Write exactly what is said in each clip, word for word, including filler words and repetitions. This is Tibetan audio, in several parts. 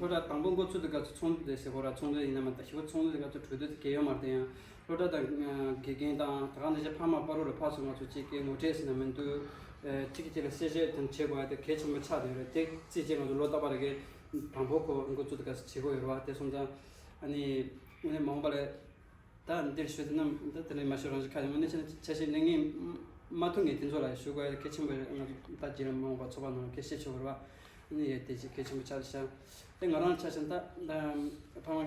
སློབ་གྲྭ་དང་པོ་འགོ་ཚུགས་དུས་སྐབས་སུ་ཚོགས་འདུ་དེ་ཟེར་གོ་ར། ཚོགས་འདུ་ཡིན་ན་མ་གཏོགས་ཞི་བ་ཚོགས་འདུ་དེ་སྐབས་སུ་གྲོས་བསྡུར་དེ་གལ་ཡོད་མ་རེད། དེ་ཡང་སློབ་གྲྭ་དང་དགེ་རྒན་དང་ད་ག་ནང་བཞིན་ཕ་མ་བར་རུ་ལ་ཕར་ཚུར་ང་ཚོ་གཅིག་གི་ངོ་སྤྲོད་ཟེར་ན་མི་འདུག་གཅིག་གིས་གཅིག་ལ་གསལ་བཤད་དང་བྱེད་དགོས་ཡ་དེ་གལ་ཆེན་པོ་ཆགས་བསྡད་ཡོད་རེད། དེ་རྩིས་བྱས་ང་ཚོ་ལོ་རྟག་པ་རེ་གའི་དང་པོ་ཁོ་འགོ་བཙུགས་དུས་སྐབས་སུ་བྱེད་དགོས་ཡོད་རེད་བ། དེ་སོང་ཙང་ཨ་ནི་དངོས་གནས་མ་འོངས་པ་ལ། ད་འདིར་ཞུ་དེ་རྣམས་ད་དེ་ནས་མ་ཞུ་རང་ཞིག་ཁ་ཡོང་། ནས་ཆ་ཆ་ཤས་ནས་ངས་མ་ཐུག་ངས་དེ་ཚོ་ལ་ཞུ་དགོས་ཡ་གལ་ཆེན་པོ་རེད། ང་ཚོ་ད་རྗེས་ལ་མ་འོངས་པ་ཚོགས་པ་ནང་སྐད་བཤད་ཆོག་གི་རེད་བ། ནི་ཡ་དེ་ཅིག་གལ་ཆེན་པོ་ཆགས་ཤག་དེ་ང་རང་ཆ་ཤས་ད་ད་ཕ་མ་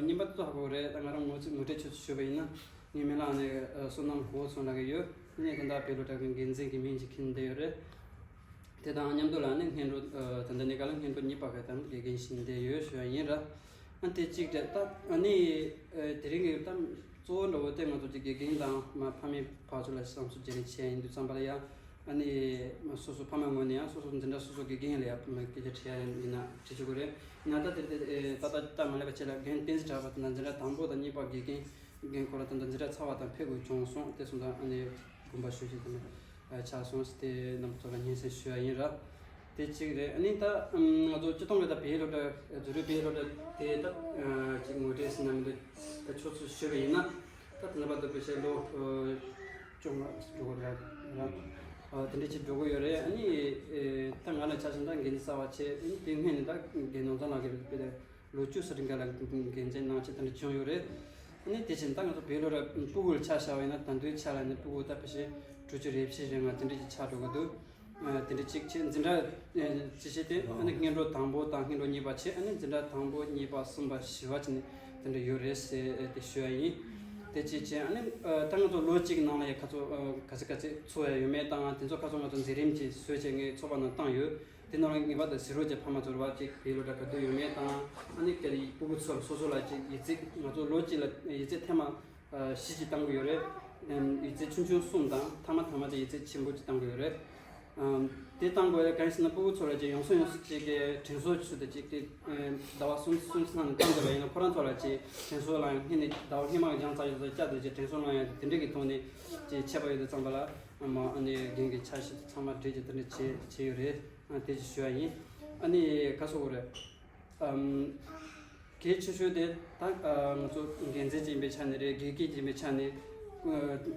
རྙིང་པ་ཏོག་ཧ་གོ་རེད། ད་ང་རང་ངོ་ཚ་ངོ་སྤྲོད་ཆུ་ཚོད་ཞུས་པ་ཡིན་ན་ངའི་མིང་ལ་ནི་བསོད་ནམས་གོ་ཚོ་ལ་གི་ཡོད། ནི་ད་ལྟ་བོད་སློབ་གྲྭ་གི་འགན་འཛིན་གྱི་མིང་ཅིག་འཁྱེར་བསྡད་ཡོད་རེད། དེ་དང་མཉམ་དུ་ལ་ནི་སྔོན་འགྲོ་ད་ལྟ་ནི་ག་ལ་སྔོན་འགྲོ་གཉིས་པ་ག་དང་དགེ་རྒན་ཞིག་བསྡད་ཡོད་ཞུ་ཡ་ཡིན་ར། ཨ་དེ་གཅིག་རེད། ད་ཨ་ནི་དེ་རིང་གི་ད་གཙོ་བོ་འདྲ་བོ་དེ་ང་ཚོ་གཅིག་དགེ་རྒན་དང་མ་ཕ་མའི་བར་ཚོ་ལ་བསམ་ཚུལ་བརྗེ་རེས་བྱས་ཡིན་དུས་ཙམ་པ་ལ་ཡ། ཨ་ནི་མ་སོ་སོ་ཕ་མའི་ངོས་ནས་ཡང་སོ་སོ་འཛིན་གྲྭ་སོ་སོ་དགེ་རྒན་ལ་ཡ་མ་སྐད་ཆ་དྲི་ཡ་ཡིན་ན་དྲི་ཆོག་གི་རེད། ཡིན་ན་ད་དེ་དེ་ད་ད་ད་མ་ལས་པ་ཆེ་ལ་རྒན་བསྟན་འཛིན་གྲགས་པ་དེ་ན་འཛིན་གྲྭ་དང་པོ་དང་གཉིས་པ་དགེ་རྒན་རྒན་ཁོ་རང་ད་ལྟ་འཛིན་གྲྭ་ཚར་བ་དང་ཕེབས་དགོས་བྱུང་སོང་། དེ་སོང་ཙང་ཨ་ནི་དགོངས་པ་ཞུ་ཞུ་དེ་ནི་ཆགས་སོང་། དེ་རྣམ་པ་ཚོ་ལ་སྙན་སེང་ཞུ་ཡ་ཡིན་ར། དེ་གཅིག་རེད། ཨ་ནི་ད་ང་ཚོ་སྤྱི་བཏང་གི་ད་བོད་སློབ་གྲྭ་རྫོང་རིམ་བོད་སློབ་གྲྭ་དེ་ད་ཅིག་ངོ་སྤྲོད་ཟེར་ན་མི་འདུག་ད་ཆུ་ཚོད་ཞུས་པ་ཡིན་ན་ད་དེ་ནང་པ་ད་བོད་ཤེས་ལོ་བཅོ་ལྔ་འགྲོ་གི་རེད་ར། དེ་འདྲ་ཅིག་འགྲོ་གི་ཡོད་རེད། ཨ་ནི་ད་ང་ལ་ཆ་བཞག་ན་ད་འགན་འཛིན་གསར་པ་བྱས། ཨ་ནི་དེ་སྔོན་ནས་ད་རྒན་ནོར་བཟང་ལགས་ཀྱིས་དཔེ་ལོ་བཅུ་ཙམ་རིང་ག་ལ་འགན་འཛིན་གནང་བྱས་དེ་འདྲ་བྱུང་ཡོད་རེད། ཨ་ནི་དེ་བཞིན་ད་ང་ཚོ་བོད་སློབ་གྲྭ་སྤུ་གུར་ཆ་བཞག་པ་ཡིན་ན་ད་དུང་ཆ་ལ་ནི་སྤུ་གུ་ད་ཕལ་ཆེར་དྲུག་ཅུ་རེ་བཞི་རེ་ལྔ་དེ་འདྲ་ཅིག་ཆགས་འགྲོ་གི་འདུག་ཨ་དེ་འདྲ་གཅིག་བྱས་འཛིན་གྲྭ་ཨ་ཅི་བྱས་ཏེ་ཨ་ནི་སྔོན་འགྲོ་དང་པོ་དང་སྔོན་འགྲོ་གཉིས་པ་བྱས། ཨ་ནི་འཛིན་གྲྭ་དང་པོ་གཉིས་པ་གསུམ་པ་བཞི་པ་བྱས་ནས་དེ་འདྲ་ཡོད་རེད་ཟེར་དེ་ཞུ་ཡ་ཡིན། དེ་གཅིག་བྱས་ཨ་ནི་ཨ་ད་ང་ཚོ་ལོ་གཅིག་ནང་ལ་ཡ་ག་ཚོད་ཨ་ག་ཚོད་ག་ཚོད་ཚོགས་ཡ་ཡོད་མེད་དང་དེ་ཚོ་ག་ཚོད་ང་ཚོ་མཛད་རིམ་ཅིག་བཟོས་བྱས་ངས་ཚོགས་པ་ནང་བཏང་ཡོད། དེ་ནང་ལ་ངེས་པར་དུ་གཟིགས་རོགས་བྱས། ཕ་མ་ཚོར་བ་ཅིག་བོད་སློབ་གྲྭ་ག་དུས་ཡོད་མེད་དང་། ཨ་ནི་སྐད་ཡིག་སྤུ་གུ་ཚོར་སོ་སོ་ལ་ཅིག་ཡིག་ཚད་ང་ཚོ་ལོ་གཅིག་ལ་ཡིག་ཚད་ཐེངས་མ་བཞི་ཅིག་བཏང་གི་ཡོད་རེད། ཡིག་ཚད་ཆུང་ཆུང་གསུམ་དང་ཐ་མ་ཐ་མ་དེ་ཡིག་ཚད་ཆེན་པོ་ཅིག་བཏང་གི་ཡོད་རེད། དེ་བཏང་དགོས་རེད། གང་ཡིན་ཟེར་ན་སྤུ་གུ་ཚོ་ལ་ཅིག་ཡོང་སོ་ཡོང་སོ་ཅིག་གི་དྲན་གསོ་ཆུ་དེ་ཅིག་དེ་ཟླ་བ་གསུམ་གསུམ་ནང་ནས་བཏང་དགོས་པ་ཡིན་ན་ཁོ་རང་ཚོ་ལ་ཅིག་དྲན་གསོ་ལ་ཡང་སྔོན་ནས་ཟླ་བ་སྔོན་མ་གི་སྦྱངས་ཚར་ཡོད་ཚོ་བསྐྱར་དུ་ཅིག་དྲན་གསོ་གནང་ཡ་དེ་འདྲ་གི་ཐོག་ནས་ཅིག་ཆད་པ་ཡོད་དུས་ཙམ་པ་ལ་མ་ཨ་ནི་རྒན་གྱི་འཆར་གཞི་ཚང་མ་སྒྲིལ་གྱི་དེ་འདྲ་བྱས་བྱས་ཡོད་རེད། ཨ་དེ་ཅིག་ཞུ་ཡ་ཡིན། ཨ་ནི་ག་སོ་གོ་རེད། ཨམ། གལ་ཆེ་ཤོས་དེ་ད་ང་ཚོ་འགན་འཛིན་ཅིག་ཡིན་པའི་ཆ་ནས་རེད། དགེ་རྒན་ཅིག་ཡིན་པའི་ཆ་ནས་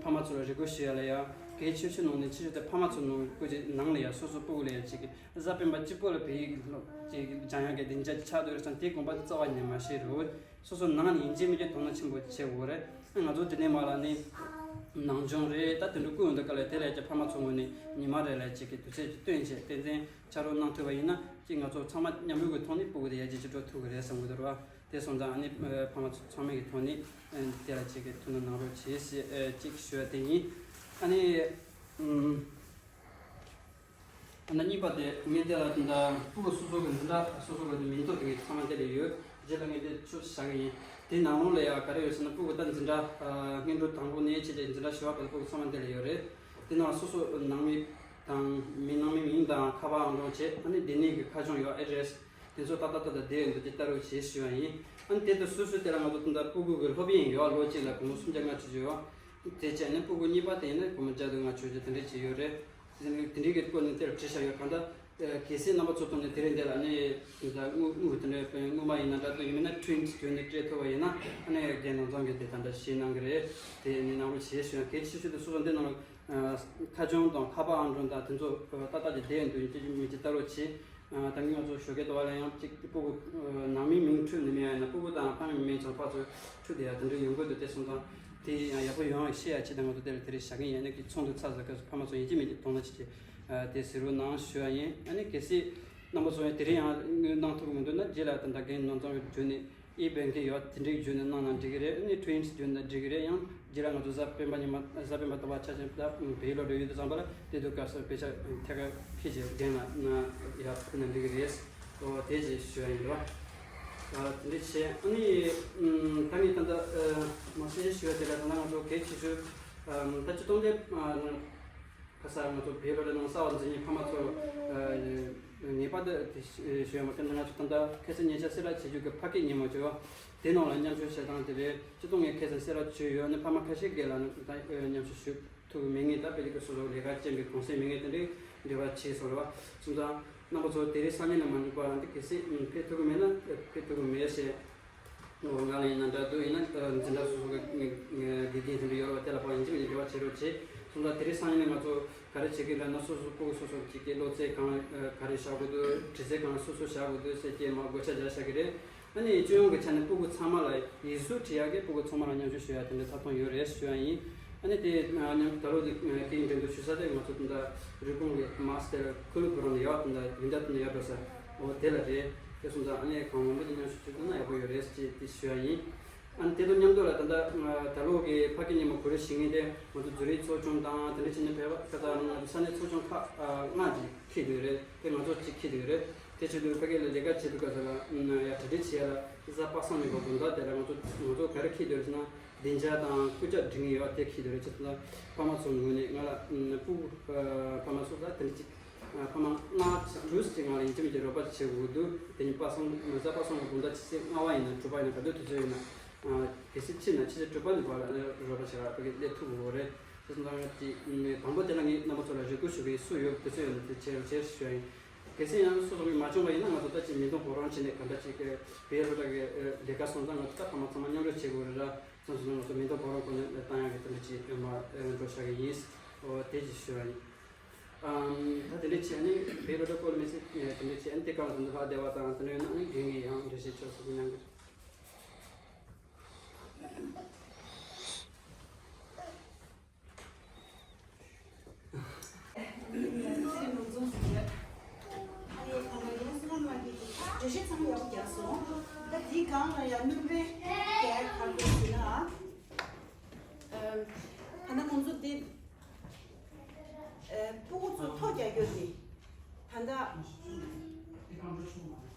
ཕ་མ་ཚོ་ལ་རེ་སྐུལ་ཞུ་ཡ་ལ་ཡ། གལ་ཆེ་ཤོས་ནང་ནས་ཆེ་ཤོས་དེ་ཕ་མ་ཚོ་ནང་སྐུལ་གྱི་ནང་ལ་ཡ་སོ་སོ་སྤུ་གུ་ལ་ཡ་ཅིག་གི་གཟའ་སྤེན་པ་གཅིག་པོ་ལ་བོད་ཡིག་སློབ་ཅིག་སྦྱང་ཡ་གི་སྡིངས་ཆ་ཆགས་སྡོད་རེད་ཙང་དེ་དགོངས་པ་རྩ་བ་ཉིད་མ་བཞེས་རོགས། སོ་སོ་ནང་ནས་ཡིན་གཅིག་མིན་གཅིག་དོ་སྣང་ཆེན་པོ་བྱེད་དགོས་རེད། ང་ཚོ་དེ་ནས་མ་ལ་ནི་ནང་སྦྱོང་རེད། ད་དེ་འདྲ་བསྐུལ་ཡོང་དུས་ག་ལ་དེ་ལ་ཡ་ཅིག་ཕ་མ་ཚོ་ངོས་ནས་ཉི་མ་རེ་ལ་ཅིག་གི་དུས་ཚོད་ཅིག་བཏོན་བྱས་བསྟན་འཛིན་ཕྱག་རོགས་གནང་ཐུབ་པ་ཡིན་ན་ཅིག་ང་ཚོ་ཚང་མ་མཉམ་རུབ་ཀྱི་ཐོག་ནས་སྤུ་གུ་དེ་ཡར་རྒྱས་ཅིག་འགྲོ་ཐུབ་ཀྱི་རེད་བསམ་གྱི་འདུག་ར། དེ་སོང་ཙང་ཨ་ནི་ཕ་མ་ཚོ་ཚང་མའི་གི་ཐོག་ནས་དེ་ལ་ཅིག་གི་ཐུགས་སྣང་གནང་རོགས་བྱེད་ཞེས་ཅིག་ཞུ་བ་དེ་ཡིན། ཨ་ནི་ཨ་ནི་གཉིས་པ་དེ་ངས་དེ་ལ་ད་སྤུ་གུ་སོ་སོ་གི་འཛིན་གྲྭ་སོ་སོ་གི་མིང་ཐོ་དེ་གི་ཚང་མ་དེ་ལ་ཡོད། རྗེས་ལ་ངས་དེ་ཆུ་བཞག་གི་ཡིན། དེ་ནང་ལོགས་ལ་ཡང་ག་རེ་ཡོད་ཟེར་ན་སྤུ་གུ་ད་འཛིན་གྲྭ་སྔོན་འགྲོ་དང་པོ་ནས་བྱས་ཏེ་འཛིན་གྲྭ་བཞི་པ་བར་དུ་སྤུ་གུ་ཚང་མ་དེ་ལ་ཡོད་རེད། དེ་ནང་སོ་སོ་ནང་མི་དང་མི་ནང་མི་མིང་དང་ཁ་པར་ཨང་གྲངས་བྱས། ཨ་ནི་སྡོད་གནས་ཀྱི་ཁ་བྱང་ཡོད། ཨེ་ཌི་རེ་སི་དེ་ཚོ་ཏག་ཏག་ཏག་ཏག་བསྡད་ཡོད་འདུག་ཅེས་ལྟ་རོགས་བྱེད་ཞུ་བ་ཡིན། ཨ་ནི་དེ་དང་སོ་སོའི་དེ་ལ་ང་ཚོ་ད་ལྟ་སྤུ་གུ་གི་སློབ་ཡོན་ཡོད། ལོ་གཅིག་ལ་སྒོར་མོ་སུམ་བརྒྱ་ལྔ་བཅུ་ཅིག་ཡོད། དེ་བྱས་ནས་སྤུ་གུ་གཉིས་པ་དེ་ཡིན་ན་སྒོར་མོ་བརྒྱ་དང་ལྔ་བཅུ་ཅིག་དེ་འདྲ་ཅིག་ཡོད་རེད། དེ་འདྲའི་གི་སྐོར་ནས་དེར་བྲིས་བཞག་ཡོད། གང་ལྟར་གལ་སྲིད་རྣམ་པ་ཚོ་ཐོག་ནས་དེ་རིང་འདི་ལ་ནི་དངུལ་དངུལ་དེ་འདྲ་དངུལ་མ་ཡིན་ན་འདྲ་འདུག་ཡིན་མིན་ན་ཊུ་ཝིན་སི་བརྒྱུད་ནས་སྤྲད་ཐུབ་པ་ཡིན་ན་ཨ་ནི་རྒན་ནོར་བཟང་གིས་དེ་ད་ལྟ་ཞུས་གནང་གི་རེད། དེ་ནི་གནང་རོགས་བྱེད་ཞུ་ཡང་། གལ་ཆེ་ཤོས་དེ་སོ་སོ་འདི་ནང་ལ་ཁ་བྱང་དང་ཁ་པར་ཨང་གྲངས་དང་དེ་ཚོ་ཏག་ཏག་ཅིག་བསྡད་ཡོད་འདུག་ཡིན་གཅིག་མིན་གཅིག་ལྟ་རོགས་བྱེད། ད་ངས་ང་ཚོ་ཞོགས་ཀས་དོ་བ་ལ་ཡང་གཅིག་སྤུ་གུ་ནང་མིའི་མིང་འཁྲུལ་ནི་མེད་ཡ་ཡིན་ན་སྤུ་གུ་དང་ཕ་མའི་མིང་ཚང་ཕར་ཚུར་འཁྲུལ་བསྡད་ཡ་དེ་འདྲ་ཡོང་གི་འདུག་དེ་སོང་ཙང་དེ་ཡང་ཡག་པོ་ཡོང་བ་ཤེས་ཡ་ཆེད་དུ་ང་ཚོ་དེ་ལ་དེ་རིང་བཞག་གི་ཡིན། ཨ་ནི་གི་ཚོགས་འདུ་ཚར་ཟེར་སྐབས་སུ་ཕ་མ་ཚོ་ཡིན་གཅིག་མིན་གཅིག་དོ་སྣང་བྱེད་ཀྱི་དེ་གཟིགས་རོགས་གནང་ཞུ་བ་ཡིན། ཨ་ནི་གལ་སྲིད་རྣམ་པ་ཚོ་ཡང་དེ་རིང་ཡང་དངུལ་གནང་ཐུབ་ཀྱི་མི་འདུག་ན་རྗེས་ལ་ད་ལྟ་རྒན་ནོར་བཟང་བརྒྱུད་ནས་ཨི་བེང་ཀིང་ཡོད། དེ་འདྲའི་བརྒྱུད་ནས་གནང་ན་འགྲིག་གི་རེད། ཨ་ནི་ཊུ་ཝིན་སི་བརྒྱུད་ནས་འགྲིག་གི་རེད། ཡང་རྗེས་ལ་ང་ཚོ་གཟའ་སྤེན་པ་ཉི་མ་གཟའ་སྤེན་པ་དང་པོ་ཆ་ཅན་ད་བོད་ཡིག་སློབ་གྲྭ་ཡོད་དུས་ཙམ་པ་ལ་དེ་དུས་སྐབས་སུ་དཔེ་ཆ་ཐད་ཀར་ཕུལ་བྱས་རྒན་ལ་གནང་ཡ་ཕུལ་ན་འགྲིག་གི་རེད། ཨོ་དེ་ཅིག་ཞུ་ཡ་ཡིན་རོགས། ཨ། དེ་འདྲ་བྱས། ཨ་ནི། ཨམ། ད་ནི་ད་ལྟ། ཨ། མ་གསལ་ཞུ་བ་དེ་ལ་ད་ལྟ་ང་ཚོ་གལ་ཆེ་ཤོས། ཨམ། ད་སྤྱི་སྟོང་དེ། ཨ། ཁ་སང་ང་ཚོ་བོད་ལ་ནང་གསར་བ་འཛིན་མཁན་ཕ་མ་ཚོ། ཨ། ངེས་པར་དུ་དེ་ཞུ་ཡ་མ་ཁྱེད་ང་ཚོ་ད་ལྟ་ཁ་སང་ཉེ་ཆར་གསལ་བསྒྲགས་བྱེད་རྒྱུ་གི་ཕ་སྐད་ཉིན་མོ་བྱས་པ་དེ་ནང་ལ་མཉམ་ཞུགས་བྱེད་སྟངས་དེ་རེད། སྤྱི་སྟོང་ངས་ཁ་སང་གསལ་བསྒྲགས་བྱས་ཡོད། ཨ་ནི་ཕ་མ་ཁ་ཤས་ཀྱིས་ལ་ནི་ད་མཉམ་ཞུགས་ཞུ་ཐུབ་ཀྱི་མེད་ངེས། ད་དཔེ་དེ་ག་སོ་སོ་ལས་ཀ་ཅན་པའི་གུང་སེང་མེད་ངེས་དེ་འདྲའི་འབྲེལ་བ་བྱས་སོང་རེད་བ། སོང་ཙང་རྣམ་པ་ཚོ་དེ་རིང་སང་ཉིན་ལ་མ་འགྲིག་པ་རང་དེ་གལ་སྲིད་ཕེབས་ཐུབ་ཀྱི་མེད་ན། ཕེབས་ཐུབ་ཀྱི་མེད་ཟེར། ང་ལ་ཡིན་ན་འདྲ། འདུག་ཡིན་ན་འཛིན་གྲྭ་སོ་སོ་གི་དགེ་རྒན་དེ་འདྲ་ཡོད་རེད་བ། དེ་ལ་ཕར་ཡིན་གཅིག་མིན་གཅིག་འབྲེལ་བ་བྱེད་རོགས་བྱེད། སོང་ཙང་དེ་རིང་སང་ཉིན་ནས་ང་ཚོ་ག་རེ་བྱེད་ཀྱི་ཡིན་ལབ་ན། སོ་སོ་སྤུ་གུ་སོ་སོ་གཅིག་གི་སློབ་ཚན་གང་ག་རེ་བཞག་དགོས་འདུག་དྲི་ཚན་གང་སོ་སོ་བཞག་དགོས་འདུག་ཟེར་གྱི་མར་བགོ་བཤའ་རྒྱག་བཞག་གི་རེད། ཨ་ནི་སྤྱི་ཡོངས་ཀྱི་ཆ་ནས་སྤུ་གུ་ཚང་མ་ལ་ཡིག་གཟུགས་བྲིས་ཡག་གི་སྤུ་གུ་ཚང་མ་ལ་མཉམ་ཞུགས་ཞུ་ཡག་དེ་འདྲ་ཐོབ་ཐང་ཡོད་རེད་ཞུ་ཡག་ཡིན། ཨ་ནི་དེ་མཉམ་ད་ལོ་དེ་དེ་ཡིན་འགྲན་བསྡུར་ཞུ་ས་དེ་ང་ཚོ་ད་ལྟ་རུས་ཁུངས་ཀྱི་མ་སི་ཊར་ཁུ་ལུ་བུ་རང་ལ་ཡག་ད་ལྟ་ཡིན་ད་ད་ལྟ་ཡག་འགྲོ་ས་འོ་དེ་ལ་རེད། དེ་སོང་ཙང་ཨ་ནི་གང་མང་པོ་དེ་མཉམ་ཞུགས་བྱེད་ཐུབ་ན་ཡག་པོ་ཡོད་རེད་ཅེས་དེ་ཞུ་ཡག་ཡིན། ཨ་ནི་དེ་དང་མཉམ་དུ་ལ་ད་ལྟ་ད་ལོ་གི་ཕ་སྐད་ཉིན་མོ་གོ་སྒྲིག་བྱེད་མཁན་དེ་ང་ཚོ་ཛུ་རིག་ཚོགས་ཆུང་དང་དེ་འདྲ་བྱས་ནས་བོད་པ་ཁ་ས་ནང་ང་ཚོ་ས་གནས་ཚོགས་ཆུང་ཁག་ལྔ་ཅིག་འཁེལ་འདུག་རེད། དེ་ང་ཚོ་གཅིག་འཁེལ་འདུག་རེད། དེ་བྱེད་དུས་ཕ་གི་ལ་ལས་ཀ་བྱེད་དུས་སྐབས་སུ་ལ་ཡ་གྲ་སྒྲིག་བྱེད་ཡ་ལ་གཟའ་པ་སངས་ཉིན་གོ་དགོང་དག་དེ་ལ་ང་ཚོ་ང་ཚོ་ག་རེ་འཁེལ་འདུག་ཟེར་ན་སྡིངས་ཆ་དང་སྐུ་ཆ་སྒྲིག་ཡ་དེ་འཁེལ་འདུག་རེད། བྱས་ཙང་ཕ་མ་ཚོ་ངོས་ནས་ང་ལ་སྤུ་གུ་ཕ་མ་ཚོ་ད་དེ་འདྲ་ཅིག་ཕ་མ་ལྔ་དྲུག་ཅིག་ང་ལ་ཡིན་གཅིག་མིན་གཅིག་རོགས་པ་བྱེད་དགོས་འདུག་དེ་ཉིན་པ་སངས་གཟའ་པ་སངས་ཉིན་དགོང་དག་ཕྱི་ཚེས་ལྔ་པ་ཡིན་ན་དྲུག་པ་ཡིན་ན་ག་དུས་དུས་ཚོད་ཡིན་ན་གལ་སྲིད་ཕྱིན་ན་ཕྱི་ཚེས་དྲུག་པ་ནས་ཕར་ལ་རོགས་པ་བྱེད་ག་ཕ་གི་སླེབས་ཐུབ་དགོས་རེད། དེ་སོང་ཙང་ཅིག་དང་པོ་དེ་ལ་ངས་རྣམ་པ་ཚོ་ལ་རེ་སྐུལ་ཞུ་གི་ཡིན། སུ་ཡོད་དུས་ཚོད་ཡོད་ན་དེ་བྱེད་རོགས་བྱེད་ཞུ་ཡ་ཡིན། གལ་སྲིད་ཡང་སོ་སོ་གིས་མ་བྱུང་བ་ཡིན་ན་ང་ཚོ་ད་ཅིག་མི་འདུག་ཕོ་རོག་བྱས་ནས་ག་འདྲ་ཅིག་བེད་རོགས་ད་གི་ལས་ཀ་སོང་ཙང་ང་ཚོ་ད་ཕ་མ་ཚང་མ་མཉམ་རུབ་བྱེད་དགོས་རེད་ར། སོང་སོང་ན་ང་ཚོ་མི་འདུག་ཕོ་རོག་ཁོ་ནས་བཏང་ཡ་གི་དེ་འདྲ་ཅིག་མ་འགྲོ་བཞག་གི་ཡིན། འོ་དེ་ཅིག་ཞུ་བ་ཡིན། ཨམ། ད་དེ་འདྲ་བྱས་ནས་བེད་རོགས་ད་སྐོར་མི་སྲིད་དེ་འདྲ་བྱས་ནས་དེ་གང་དུ་འདུག་ཧ་བདེ་བ་དང་དེ་འདྲ་ཡོད་ན་ཨ་ནི་རྒན་གིས་ཡང་འགྲེལ་བཤད་ཆོག་སོ་སོ་གནང་གི། འགྲེལ་བཤད་ཚང་མ་ཡག་པོ་རྒྱག་སོང་། ད་དེའི་སྒང་ལ་ཡང་སྣོན་པ་རྒྱག་ག་དགོས་ཟེར་ན། ད་ལྟ་ང་ཚོ་འདི་སྤུ་གུ་ཚོ་ཐོ་རྒྱག་རྒྱུ་དེ། ད་ལྟ་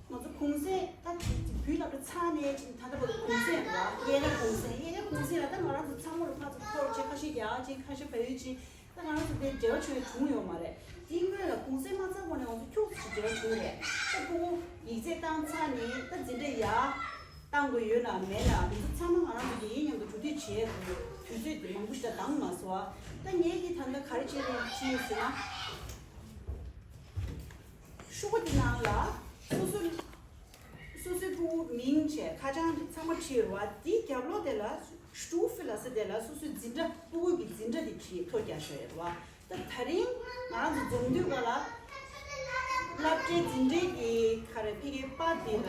ང་ཚོ་གུང་སེང་ད་བོད་ལ་ཚར་ནས་ད་ལྟ་བར་གུང་སེང་རེད་པ། གཡས་གཡོན་གུང་སེང་། གཡས་གཡོན་གུང་སེང་ལ་ད་ང་རང་ཚོ་ཚང་མ་ལ་ཕར་ཚུར་ཐོ་རེ་བྱས། ཁ་ཤས་རྒྱག་ཅིང་ཁ་ཤས་བལ་ཡུལ་ཕྱིན། ད་ང་རང་ཚོ་དེ་འབྲེལ་བ་བྱུང་ཡ་བྱུང་ཡོད་མ་རེད། དེའི་སྔོན་ལ་གུང་སེང་མ་ཚར་གོང་ནས་ང་ཚོ་ཁྱུག་ཙམ་འབྲེལ་བ་བྱུང་རེད། ད་ཕྲུ་གུ་ཡིག་ཚད་བཏང་ཚར་ནས་ད་འཛིན་གྲྭ་ཡར་བཏང་དགོས་ཡོད་ན་མེད་ན་དེ་ཚོ་ཚང་མ་ང་རང་ཚོ་དེ་ཡིན་མཉམ་དུ་གྲོས་བསྡུར་བྱས་དགོས་དུས་ཚོད་དེ་མང་པོ་ཞིག་ད་འདང་མ་སོང་བ། ད་ངས་ཀྱིས་ད་ལྟ་ག་རེ་བྱས་རེད་ཅེས་ཟེར་ན། ཤོག་བུ་དེ་ནང་ལ་སོ་སོ་སོ་སོའི་ཕྲུ་གུ་མིང་བྱས་ཁ་བྱང་ཚང་མ་བྲིས་ཡོད་རེད་པ། དེའི་རྒྱབ་ལོགས་དེ་ལ་Stufe ལབ་ས་དེ་ལ་སོ་སོའི་འཛིན་གྲྭ་ཕྲུ་གུ་གི་འཛིན་གྲྭ་དེ་བྲིས་ཐོ་རྒྱག་བཞག་ཡོད་རེད་པ། ད་ད་རིང་ང་རང་ཚོ་འཛོམས་དུས་ག་ལ་སློབ་གྲྭའི་འཛིན་གྲྭའི་གི་ག་རེ་ཕ་གིའི་པར་དེ་ལ་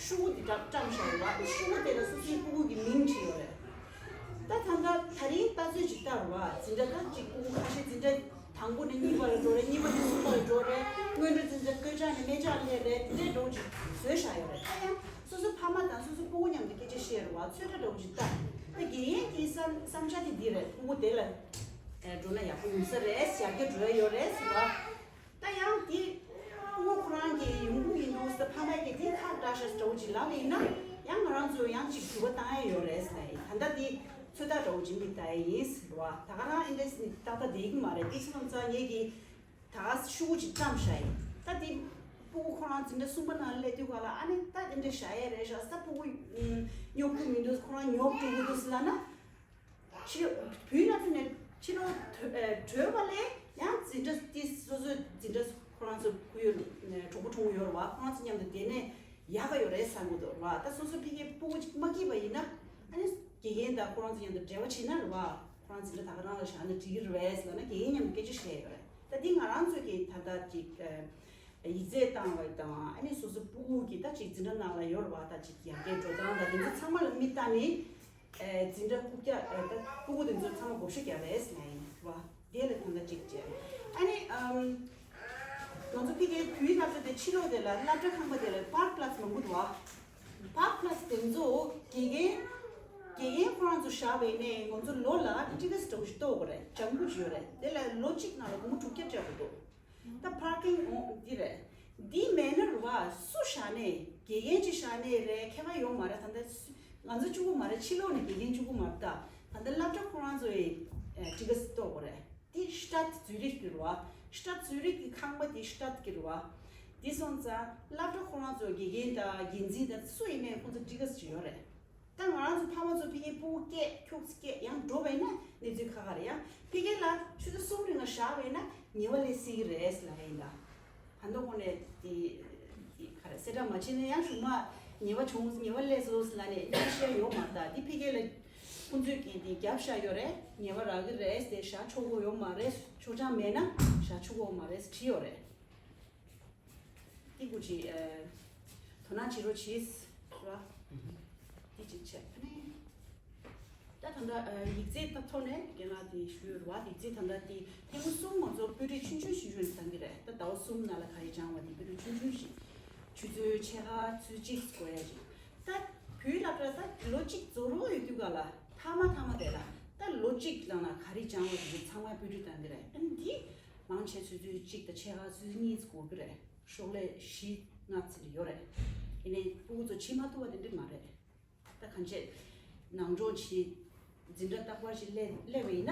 ཤོག་བུ་དེ་བཀྲམ་བཀྲམ་བཞག་ཡོད་པ། ཤོག་བུ་དེ་ལ་སོ་སོའི་ཕྲུ་གུ་གི་མིང་བྲིས་ཡོད་རེད། ད་ད་ལྟ་ད་རིང་ལྟ་ཚུལ་ཅིག་ལྟ་རུ་བ། འཛིན་གྲྭ་ད་ཅིག་ཕྲུ་གུ་ཁ་ཤས་འཛིན་གྲྭ་དང་པོ་ནས་གཉིས་པ་ལ་འགྲོ་རེད། གཉིས་པ་ནས་གསུམ་པ་ལ་འགྲོ་རེད། སྔོན་འགྲོ་འཛིན་གྲྭ་བཀོད་ཆ་ནས་སྨད་ཆ་སླེབས་རེད། དེ་འདྲའི་འགྲོ་ཅིག་བཟོས་བཞག་ཡོད་རེད། ད་ཡང་སོ་སོ་ཕ་མ་དང་སོ་སོ་ཕྲུ་གུ་མཉམ་དུ་སྐད་ཆ་བཤད་རུ་བ། ཚོད་ལྟ་འདྲ་བོ་ཅིག་ལྟ། ད་དགེ་རྒན་གྱི་བསམ་བསམ་འཆར་དེ་འདི་རེད། ཕྲུ་གུ་དེ་ལ་འགྲོ་ན་ཡག་པོ་ཡོང་ས་རེད། ཡར་རྒྱས་འགྲོ་ཡ་ཡོད་རེད་ཟེར་བ། ད་ཡང་དེ་ཕྲུ་གུ་ཁོ་རང་གི་ཡོང་ཁུངས་ཡིན་འདུག་ཟེར། ཕ་མ་གིས་དེ་ཁག་དཀྲག་ཤག་འདྲ་བོ་ཅིག་ལབ་པ་ཡིན་ན་ཡང་ང་རང་ཚོ་ཡང་ཅིག་འགྱུར་བ་བཏང་ཡ་ཡོད་རེད་ཟེར་ན་ཡིན། ད་ལྟ་དེ་ཚོད་ལྟ་འདྲ་བོ་ཅིག་མིག་ལྟ་ཡ་ཡིན་ཟེར་བ། ད་ག་རང་ཨེ་འདྲས་ནི་ཏག་ཏག་བསྡད་ཀྱི་མ་རེད། དེ་ཚོ་ཚང་ངེད་ཀྱིས་ད་ག་ཤོག་བུ་ཅིག་བཀྲམ་བཞག་ཡིན། ད་དེ་ཕྲུ་གུ་ཁོ་རང་འཛིན་གྲྭ་གསུམ་པ་ནང་སླེབས་དུས་ག་ལ་ཨ་ནི་ད་དེ་འདྲས་བཞག་ཡ་རེད་ཤག་ད་ཕྲུ་གུ་ཉོབ་ཀྱི་མི་འདུག་ཁོ་རང་ཉོབ་འགྲོ་གི་འདུག་ཟེར་ལབ་ན། ཕྱི་ལོགས་བུའི་ནང་དུ་ནས་ཕྱི་ལོགས་བྲོས་པ་ལས་ཡང་འཛིན་གྲྭ་དེ་སོ་སོའི་འཛིན་གྲྭ་ཁོ་རང་ཚོ་ཁོ་ཡོད་གྲོགས་པོ་གྲོགས་མོ་ཡོད་རེད་བ། ཁོ་རང་ཚོ་མཉམ་དུ་བསྡད་ནས་ཡག་ག་ཡོད་རེད་བསམ་གི་འདུག་རེད་བ། ད་སོ་སོ་ཕ་གིའི་ཕྲུ་གུ་ཅིག་མ་སྐྱེས་པ་ཡིན་ན་ཨ་ནི་དགེ་རྒན་དང་ཁོ་རང་ཚོ་མཉམ་དུ་འབྲེལ་བ་བྱེད་ན་རེད་བ། ཁོ་རང་འཛིན་གྲྭ་ད་ག་རང་ལ་བཞག་ན་འགྲིག་གི་རེད་བས་ཟེར་ན་དགེ་རྒན་མཉམ་དུ་སྐད་ཆ་བཤད་ཡོད་རེད། ད་འདི་ང་རང་ཚོ་གིས་ད་ལྟ་ཅིག་ཡིག་ཚད་བཏང་བ་དང་ཨ་ནི་སོ་སོ་ཕྲུ་གུ་གི་ད་ཅིག་འཛིན་གྲྭ་ནང་ལ་ཡོད་རེད་བ། ད་ཅིག་ཡར་རྒྱས་འགྲོ་སྟངས་ད་དེ་ཚོ་ཚང་མ་ལ་མིག་ལྟ་ནས། ཨེ། འཛིན་གྲྭ་རྐུབ་བཀྱག་ཨེ། ད་ཕྲུ་གུ་དེ་ཚོ་ཚང་མ་བགོ་བཤའ་རྒྱག་རེད་ཟེར་ན་ཡིན་བ། དེ་ལ་ད་ལྟ་གཅིག་བྱས། ཨ་ནི་ཨམ། ང་ཚོ་ཕ་གིའི་བོད་སློབ་གྲྭ་དེ་ཕྱི་ལོགས་དེ་ལ་སློབ་གྲྭ་ཁང་པ་དེ་ལ་པཱར་ཀི་ལཱ་སི་མང་པོ་འདུག་བ། པཱར་ཀི་ལཱ་སི་དེ་ཚོ་དགེ་རྒན་དགེ་རྒན་ཁོ་རང་ཚོ་བཞག་པའི་ནས་ང་ཚོ་ལོ་ལ་ཊི་ཌི་ཨེསི་འདྲ་བོ་ཞིག་གཏོང་དགོས་རེད། ལྗང་གུ་ཅིག་ཡོད་རེད། དེ་ལ་ལོ་གཅིག་ནང་ལ་སྒོར་མོ་དྲུག་བརྒྱ་སྤྲད་དགོས་འདུག་ད་པར་ཀིང་འོང་འདི་རེད། འདི་མེད་ན་རུ་བ་སུ་བཞག་ནས་དགེ་རྒན་གཅིག་བཞག་ནས་རེད། ཁྱད་པར་ཡོད་མ་རེད། ད་ལྟ་སུ་ང་ཚོ་གཅིག་པོ་མ་རེད། ཕྱི་ལོགས་ནས་དགེ་རྒན་གཅིག་པོ་མ་རེད། ད་ད་ལྟ་སློབ་གྲྭ་ཁོ་རང་ཚོ་ཡི་ཨ་ཊི་ཀ་སི་གཏོགས་པ་རེད། འདི་ཤི་ཊཱད་ཛུ་རིག་གི་རུ་བ། ཤི་ཊཱད་ཛུ་རིག་གི་ཁང་པ་འདི་ཤི་ཊཱད་གི་རུ་བ། འདི་སོང་ཙང་སློབ་གྲྭ་ཁོ་རང་ཚོ་དགེ་རྒན་དང་འགན་འཛིན་དང་སུ་ཡིན་ནའི་ཁོང་ཚོ་ཊི་ཀ་སི་ཅིག་ཡོད་རེད། ད་ང་རང་ཚོ་ཕ་མ་ཚོ་ཕ་གིའི་སྤུ་གུ་སྐད་ཁྱུག་ཙམ་སྐད་ཡང་འགྲོ་བས་ན་གནས་ཚུལ་ཁག་ཁག་རེད། ཡང་ཕ་གི་ལ་ཆུ་ཚོད་གསུམ་རིང་ལ་བཞག་བས་ན་ཉེས་པ་ལས་སྲིད་ཀྱི་རེད་ལབ་ཡིན་ད། ཕན་ཐོགས་ཁོ་ནས་དེ་དེ་ག་རེ་གསལ་བསྒྲགས་མ་བྱས་ན་ཡང་གཞུག་མ་ཉེས་པ་བྱུང་ཉེས་པ་ལས་སོ་ལ་ནས་གནས་བཤད་ཡོད་མ་ད། དེ་ཕ་གི་ལ་ཁོང་ཚོས་ཀྱིས་དེ་རྒྱབ་བཞག་ཡོད་རེད། ཉེས་པ་རག་གི་རེད་དེ་བཞག་ཆོག་གི་ཡོད་མ་རེད། ཆོག་ཆང་མེད་ན་བཞག་ཆོག་གི་ཡོད་མ་རེད་བྲིས་ཡོད་རེད། ཏི་ཀུ་ཅི་ཨ་དོ་སྣང་བྱེད་རོགས་བྱེད་ར། ཏི་ཅི་བྱས་ཨ་ནི། ད་ད་ལྟ་ཨ་ཡིག་ཚད་ད་ཐོག་ནས་རྒན་ལགས་དེ་ཞུས་ཡོད་ར་བ། ཡིག་ཚད་ད་ལྟ་དེ་ཐེངས་མ་གསུམ་ང་ཚོ་སྤོས་སྒྲིག་ཆུང་ཆུང་ཞིག་ཞུས་ནས་བཏང་གི་རེད། ད་ཟླ་བ་གསུམ་ནང་ལ་ག་རེ་སྦྱང་བ་དེ་སྤོས་སྒྲིག་ཆུང་ཆུང་ཞིག་ཆུ་ཚོད་ཕྱེད་ཀ་ཚོད་གཅིག་དགོས་ཡ་ཅིག་ད་བོད་སློབ་གྲྭ་ད་ལོ་གཅིག་རྫོགས་རོགས་ཡོད་དུས་ག་ལ་མཐའ་མ་མཐའ་མ་དེ་ལ་ད་ལོ་གཅིག་ནང་ལ་ག་རེ་སྦྱང་བ་དེ་ཚང་མ་སྤོས་སྒྲིག་བཏང་གི་རེད། ཨ་ནི་འདི་མང་ཆེ་ཆུ་ཚོད་གཅིག་དང་ཕྱེད་ཀ་ཆུ་ཚོད་གཉིས་ཙམ་འགོར་གི་རེད། ཤོག་ལྷེ་བཞི་ལྔ་ཙམ་ཡོད་རེད། ཡིན་ནའི་སྤུ་གུ་ཚོ་བྱེད་མ་ཐུབ་པ་དེ་འདྲ་མ་རེད། ད་གང་བྱེད་ནང་སྦྱོང་བྱེད་འཛིན་གྲྭ་རྟག་པར་ཞིག་སླེབས་སླེབས་པ་ཡིན་ན་ཨ་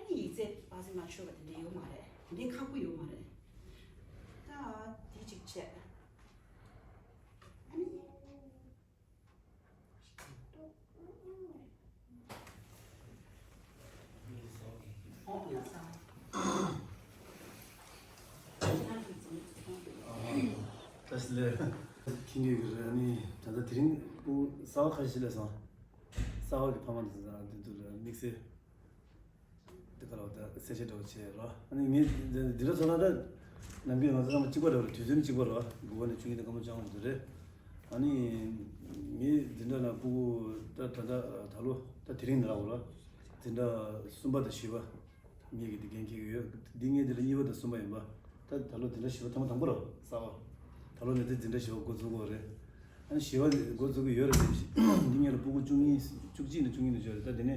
ནི་ཡིག་ཚད་པ་སེ་མ་ཆོད་པ་དེ་འདྲ་ཡོད་མ་རེད། དེ་འདྲའི་ཁག་པོ་ཡོད་མ་རེད། ད་དེ་གཅིག་བྱས་ཨ་ནི། ཨོ་ཡ་ས། ད་སི་ལེ། ཁྱིང་གི་རེད། ཨ་ནི་ད་ལྟ་དེ་རིང་སྐུ་གསར་པ་ཁ་ཤས་སླེབས་སོང་། གསར་པ་གི་ཕ་མ་འདི་ཚོ་དང་འདི་ཚོ་ལ་དམིགས་བསལ། དེ་ག་ལ་བ་ད་གསལ་བཤད་འདྲ་བོ་བྱས་རོ། ཨ་ནི་ངས་འདི་འདྲ་ཚོ་ལ་ད་ནམ་རྒྱུན་ང་ཚོ་ཚང་མ་གཅིག་པ་རེད་བ། དུས་ཚོད་ནི་གཅིག་པ་རེད་བ། དགུ་པ་ནས་བཅུ་གཉིས་དང་སྐར་མ་བཅོ་ལྔ་བར་དུ་རེད། ཨ་ནི་ངས་འཛིན་གྲྭ་ནང་སྤུ་གུ་ད་ད་ད་ད་ལོ་ད་དེ་རིང་ནས་རག་བ་ར། འཛིན་གྲྭ་གསུམ་པ་དང་བཞི་པ། ངེད་ཀྱི་དེ་འགན་འཁྱེར་གྱི་ཡོད། འདི་ངེད་འདི་ལ་གཉིས་པ་དང་གསུམ་པ་ཡིན་པ། ད་ད་ལོ་འཛིན་གྲྭ་བཞི་པ་ཐེངས་མ་དང་པོ་རེད་བ་གསར་པ། ད་ལོ་ནས་དེ་འཛིན་གྲྭ་བཞི་པ་འགོ་འཛུགས་དགོས་རེད། ཨ་ནི་བཞི་པ་འགོ་འཛུགས་ཀྱི་ཡོད་རེད་དེ། འདི་ངེད་ལ་སྤུ་གུ་བཅུ་གཉིས་བཅུ་གཅིག་ནས་བཅུ་གཉིས་ནས་བརྗོད་རེད། ད་དེ་ནས་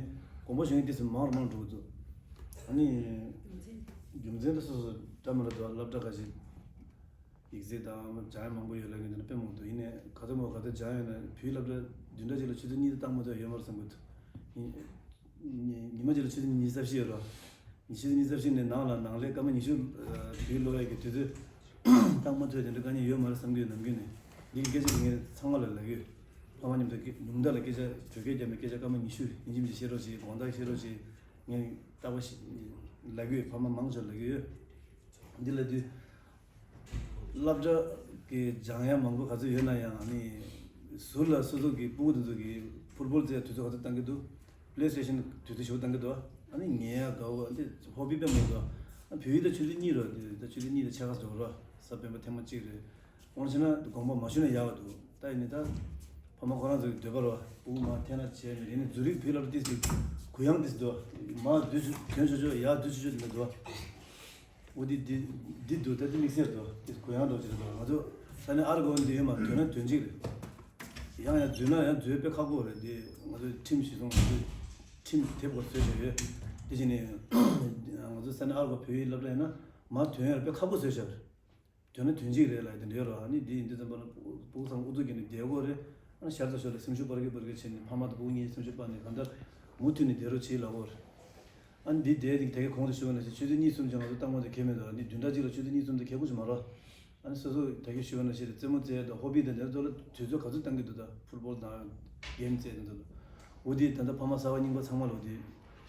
དགོངས་པ་ཞུ་མཁན་དེ་ཚོ་མང་རུ་མང་རུ་འགྲོ་གི་འདུག་ཨ་ནི་རྒྱུ་མཚན་ད་སོ་སོ་འདྲ་མི་འདྲ་འདུག་སློབ་གྲྭ་ཁ་ཤས་ཡིག་ཚད་དང་སྦྱང་ཡ་མང་པོ་ཡོད་ལབ་མཁན་དེ་འདྲ་དཔེ་མང་པོ་འདུག་ཡིན་ནའི་ག་ཚོད་མང་པོ་ག་ཚོད་སྦྱང་ཡོད་ན་བོད་སློབ་གྲྭ་བདུན་ཕྲག་གཅིག་ལ་ཆུ་ཚོད་གཉིས་དེ་བཏང་མ་ཐུབ་ཡོད་མ་རེད་བསམ་གི་འདུག་ཉི་མ་གཅིག་ལ་ཆུ་ཚོད་ཉི་ཤུ་རྩ་བཞི་ཡོད་རེད། ཉི་ཤུ་ཉི་ཤུ་རྩ་བཞི་ནས་ནང་ལ་ནང་ལས་སྐར་མ་ཉི་ཤུ་བོད་ཀློག་ཡས་ཀྱི་དུས་ཚོད་བཏང་མ་ཐུབ་དེ་འདྲ་དཀའ་ངལ་ཡོད་མ་རེད་བསམ་གྱི་ཡོད་ནམ་རྒྱུན་ནས། འདི་གི་སྐད་ཆ་དེ་ངས་ཚང་མ་ལ་ལབ་ཀྱི་ཡོད། ཕ་མ་མཉམ་དུ་སྐད་ཉུང་མཐའ་ལ་སྐད་ཆ་བོད་སྐད་རྒྱབ་ནས་སྐད་ཆ་སྐར་མ་ཉི་ཤུ་ཡིན་གཅིག་མིན་གཅིག་བཤད་རོགས་བྱེད། དགོང་དག་བཤད་རོགས་བྱེད། ངས་རྟག་པར་ལབ་ཀྱི་ཡོད། ཕ་མ་མང་ཆེ་ལབ་ཀྱི་ཡོད། འདི་ལབ་དུས། སློབ་གྲྭ་གི་སྦྱང་ཡ་མང་པོ་ག་ཚོད་ཡོད་ན་ཡང་ནི། ཟུར་ལ་སོ་སོ་གི་སྤུ་གུ་དེ་ཚོ་གི་ཕུཊ་བོལ་རྩེད་དུས་ཚོད་ག་ཚོད་བཏང་གི་འདུག་པེ་ལེ་སི་ཊེ་ཤན་དུས་ཚོད་ཞེ་པོ་བཏང་གི་འདུག་ཨ་ནི་ཉལ་ཡ་དགའ་བོ་འདི་ཧོ་བི་དཔེ་མང་འདུག་ཨ་བོད་ཡིག་ད་ཆུ་ཚོད་གཉིས་རེད། འདི་ད་ཆུ་ཚོད་གཉིས་དང་ཕྱེད་ཀ་འགྲོ་ར། གཟའ་སྤེན་པ་ཐེངས་མ་གཅིག་རེད། འོ་བྱས་ན་དགོངས་པ་མ་ཞུ་ན་ཡག་ག་འདུག་ད་ཡིན་ནི་ད་ཕ་མ་ཁོ་རང་ཚོ་གི་འདོད་པ་རེད་བ། སྤུ་གུ་མར་འཐེན་ན་བྱས་ནས་ཡིན་ནི་ཛུ་རིག་བོད་སློབ་གྲྭ་ཏིས་གུ་ཡངས་ཏིས་འདུག་མར་བསྡུས་ཚུལ་དོན་ཆོས་ཆོས་ཡར་བསྡུས་ཚུལ་ཆོས་འདི་འདུག་འོ་འདི་འདི་འདི་འདུག་ད་འདི་དམིགས་བསལ་འདུག་འདི་གུ་ཡངས་འདྲ་ཅིག་རེད་འདུག་ང་ཚོ་ས་གནས་ཨར་གོ་འདི་ཡོད་མ་དོན་ན་དོན་གཅིག་རེད། ཡང་ཡང་འཛུལ་ན་ཡང་འཛུལ་དཔེ་ཁག་པོ་རེད། འདི་ང་ཚོ་ཁྲིམས་གཞི་བཟུང་ང་ཚོ་ཁྲིམས་དེབ་སྐོར་བཟོས་བཞག་ཡོད། དེ་བཞིན་ནས་ང་ཚོ་ས་གནས་ཨར་གོ་བོད་ཡིག་སློབ་གྲྭ་ཡིན་ན་མར་དོན་ཡོད་དཔེ་ཁག་པོ་བཟོས་བཞག་རེད། དོན་ན་དོན་གཅིག་རེད་ལབ་དེ་འདྲ་ཡོད་རེད། ཨ་ནི་འདི་ཡིན་དུས་ཙམ་པ་ལ་སྤུ་སྤུ་གུ་ཚང་མ་ཨུ་ཚུགས་བརྒྱབ་ནས་བསྡད་དགོས་རེད། ཨ་ནི་ཞར་དང་ཞོར་ལ་སེམས་ཤུགས་སྤར་གི་སྤར་གི་བྱས་ནས་ཕ་མ་དང་སྤུ་གུ་གཉིས་སེམས་ཤུགས་སྤར་ནས་གང་ལྟར་མུ་མཐུད་ནས་བསྡད་རོགས་བྱེད་ལབ་དགོས་རེད། ཨ་ནི་འདི་བསྡད་དེ་ད་གིན་གོང་དུ་ཞུས་པ་ནང་བཞིན་ཆུ་ཚོད་གཉིས་གསུམ་ཅིག་ང་ཚོ་བཏང་མ་ཐུབ་ཁྱད་མེད་འདུག་ཨ་ནི་བདུན་ཕྲག་གཅིག་ལ་ཆུ་ཚོད་གཉིས་གསུམ་དེ་ཁེ་པོ་ཞིག་མ་རེད། ཨ་ནི་སོ་སོ་ད་གིན་ཞུས་པ་ནང་བཞིན་རྩེད་མོ་རྩེ་དང་ཧོ་བི་དང་དེ་ཚོ་ལ་དུས་ཚོད་ག་ཚོད་བཏང་གི་འདུག་ད་ཕུཊ་བོལ་དང་གེམ་རྩེ་དེ་ཚོ་ལ། འོ་དེ་ད་ལྟ་ཕ་མ་གསར་པ་རྙིང་པ་ཚང་མ་ལ་འོ་དེ་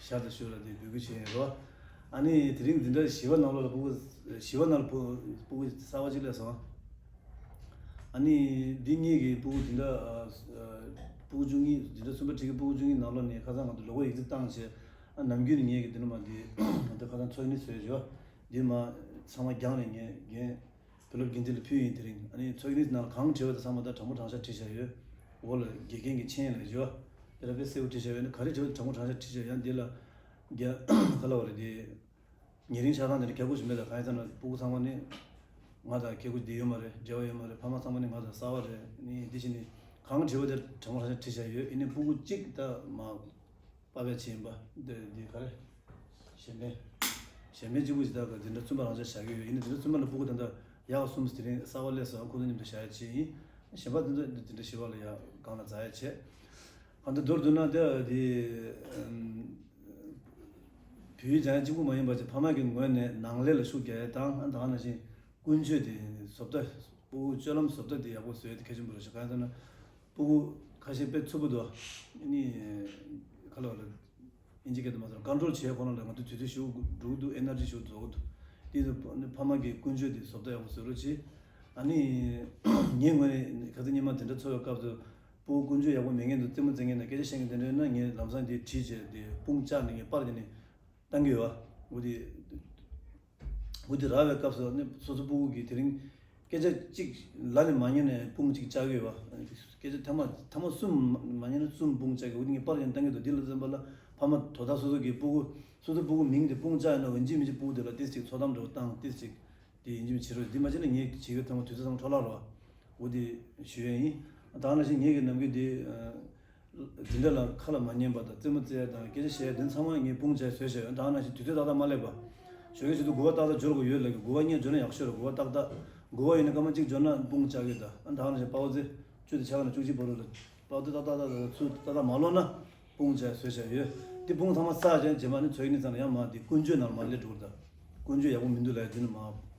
ཞར་དང་ཞོར་ལ་དེ་འབོད་སྐུལ་བྱས་ཡིན་རོ། ཨ་ནི་དེ་རིང་འཛིན་གྲྭ་བཞི་པ་ནང་ལོགས་ལ་སྤུ་གུ་བཞི་པ་ནང་ལ་སྤུ་སྤུ་གུ་གསར་པ་གཅིག་སླེབས་སོང་། ཨ་ནི་འདི་གཉིས་ཀྱི་སྤུ་གུ་འཛིན་གྲྭ་ཨ་ཨ་སྤུ་གུ་བཅུ་གཉིས་འཛིན་གྲྭ་གསུམ་པ་ཁྲིད་ཀྱི་སྤུ་གུ་བཅུ་གཉིས་ནང་ལོགས་ནས་ཁ་སང་ང་ཚོ་ལོ་གོ་ཡིག་ཚད་བཏང་བྱས། ཨ་ནམ་རྒྱུན་ནས་ངས་ཀྱི་འདི་ནུ་མ་འདི་ང་ཚོ་ཁ་སང་ཚོགས་གཉིས་བཟོས་བྱས། འདི་མ་ཚང་མ་རྒྱང་ནས་ངས་རྒན་བུ་སློབ་འགན་འཛིན་ལ་ཕུལ་ཡིན། དེ་རིང་ཨ་ནི་ཚོགས་གཉིས་ནང་ལ་གང་དྲི་བ་དེ་ཚང་མ་ད་དྲང་པོ་དྲང་བཞག་དྲིས་བཞག་ཡོད། འོག་ལ་དགེ་རྒན་གྱི་མཆན་ལ་བཞག་དེ་ལ་དཔེ་གསལ་པོ་བྲིས་བཞག་ཡོད་ནི་ག་རེ་དྲི་བ་དྲང་པོ་དྲང་བཞག་བྲིས་བཞག་ཡང་འདི་ལ་རྒྱ་ག་ལ་བ་རེད་དེ། ཉེ་རིང་ཆགས་སྟངས་དེ་ནི་ཁྱད་པར་ཞིག་མེད་ལ་གང་ཡིན་ཟེར་ན་སྤུ་གུ་ཚང་མ་ནི་ང་དང་ཁྱད་པར་འདི་ཡོད་མ་རེད། འབྲེལ་བ་ཡོད་མ་རེད། ཕ་མ་ཚང་མ་ནི་ང་དང་གསར་བ་རེད། ནི་འདི་བཞིན་ནི་གང་དྲི་བ་དེ་དྲང་པོ་དྲང་བཞག་བྲིས་བཞག་ཡོད། ཡིན་ནི་སྤུ་གུ་གཅིག་ད་མ་པ་བས་ཕྱིན་པ་འདི་འདི་ག་རེ། གཞན་ཕན། གཞན་ཕན་གཅིག་པུ་ཞིག་ད་ག་འཛིན་གྲྭ་གསུམ་པ་རང་ཆ་བཞག་གི་ཡོད། ཡིན་ནི་འཛིན་གྲྭ་གསུམ་པ་ལ་སྤུ་གུ་ད་ལྟ་ ཡག་གསུམ་དེ་རིང་གསར་པ་སླེབས་སོང་། ཁོ་ཚོ་མཉམ་དུ་བཞག་ཡ་བྱས་ཡིན། གཞན་པ་དེ་ཚོ་འདི་འདྲ་ཞིག་བ་ལ་ཡ་སྒང་ལ་འཛག་ཡ་བྱས། གང་ལྟར་མདོར་བསྡུ་ན་དེ་དེ་བོད་ཡིག་སྦྱང་ཡ་གཅིག་པུ་མ་ཡིན་པ་བྱས། ཕ་མ་གི་ངོས་ནས་ནང་ལས་ལ་ཤུགས་རྒྱག་ཡ་དང་། ཨ་ད་ག་ནང་བཞིན་ཀུན་སྤྱོད་དེ་བཟོ་ལྟ། སྤུ་གུ་སྤྱོད་ལམ་བཟོ་ལྟ་དེ་ཡག་པོ་བཟོ་ཡ་དེ་གལ་ཆེན་པོ་རེད་ཤག་གང་ཡིན་ཟེར་ན། སྤུ་གུ་ཁ་ཤས་དཔེ་འཚུབ་པོ་འདུག་ཨ་ནི་ག་ལ་བ་ལ། ཨིན་ཇི་སྐད་དུ་མ་ཟེར་ཀོན་ཊོལ་བྱེད་ཁོ་ན་ལ་ང་ཚོ་དུས་ཚོད་ཞེ་པོ་འགྲོ་གི་འདུག་ཨེ་ནར་ཇི་ཞེ་པོ་རྫོགས་ཀྱི་འདུག་དེ་ཡིན་དུས་ཕ་མ་གི་ཀུན་སྤྱོད་དེ་བཟོ་ལྟ་ཡག་པོ་བཟོ་རོགས་གྱིས། ཨ་ནི་ངའི་ངོས་ནས་ཁ་སང་ཉི་མ་དེ་འདྲ་ཚོར་བའི་སྐབས་སུ། སྤུ་གུ་ཀུན་སྤྱོད་ཡག་པོ་མེད་མཁན་དང་རྩེད་མོ་རྩེ་མཁན་དང་སྐད་ཆ་བཤད་མཁན་དེ་འདྲ་ཡོད་ན། ངས་ལམ་སང་དེ་བྲིས་བྱས་དེ་དཔུང་བཅག་ནས་ངས་པར་དེ་ནས་བཏང་གི་ཡོད་པ། འོ་དེ། འོ་དེ་རག་པའི་སྐབས་སུ་ནི་སོ་སོ་སྤུ་གུ་གིས་དེ་རིང་སྐད་ཆ་གཅིག་ལབ་ནས་མ་ཉན་ནས་དཔུང་གཅིག་བཅག་གི་ཡོད་པ། སྐད་ཆ་ཐེངས་མ་ཐེངས་མ་གསུམ་མ་ཉན་ན་གསུམ་དཔུང་བཅག་གི། འོ་དེ་ངས་པར་ཡང་བཏང་གི་འདུག་འདི་ལ་འཛེམ་པ་ལ་ཕ་མ་དོ་བདག་སོ་སོ་གིས་སྤུ་གུ་སོ་སོ་སྤུ་གུ་མིང་དེ་དཔུང་བཅག་ཡོད་ན། འོ་ཡིན་གཅིག་མིན་གཅིག་སྤུ་གུ་དེ་ལ་ཏིས་ཅིག་ཚོགས་གཏམ་འདྲ་བོ་བཏང་། ཏིས་ཅིག་དེ་ཡིན་གཅིག་མིན་གཅིག་བྱེད་རོགས། འདི་མ་བྱས་ན་ངས་བྱེད་ཀྱི་ཐེངས་མ་དུས་ཚོད་ཚང་འཕྲོ་བརླག་རོགས། འོ་དེ་ཞུ་ཡས་ཡིན། ད་ག་ནང་བཞིན་ངེད་ཀྱི་ནམ་རྒྱུན་འདི། འཛིན་གྲྭ་ལ་ཁ་ལ་མ་ཉན་པ་དང་རྩེད་མོ་རྩེ་ཡ་དང་སྐད་ཆ་བཤད་ཡ་དེ་ཚང་མ་ངས་དཔུང་བཅག་བཟོས་བཞག་ཡོད། ད་ག་ནང་བཞིན་དུས་ཚོད་ཏག་ཏག་མ་སླེབས་པ། ཞོགས་ཀས་ཆུ་ཚོད་དགུ་པ་ཏག་ཏག་འབྱོར་དགོས་ཡོད་ལབ་ཀྱི། དགུ་པ་སྔོན་འབྱོར་ན་ཡག་ཤོས་རེད། དགུ་པ་ཏག་ཏག། དགུ་པ་ཡིན་ན་སྐར་མ་གཅིག་འབྱོར་ན་དཔུང་བཅག་གི། ད་ད་ག་ནང་བཞིན་པའོ་ཙེ་བཅུ་དང་ཕྱེད་ཀ་ནས་བཅུ་གཅིག་བར་དུ་ལ་པའོ་ཙེ་ཏག་ཏག་ཏག་ཏག་ཚུར་ཏག་ཏག་མ་ལོག་ན་དཔུང་བཅག་བཟོས་བཞག་ཡོད། དེ་དཔུང་ཚང་མ་བསགས་བྱས་རྗེས་མ་ནི་ཚོ་ཡིན་ནི་ཚང་ལ་ཡང་མ་དེ་ཀུན་སྤྱོད་ནང་ལ་མ་སླེབས་འགྲོ་གི་རེད། ད་ཀུན་སྤྱོད་ཡག་པོ་མི་འདུག་ལབ་ཡ་དེ་ནི་མ་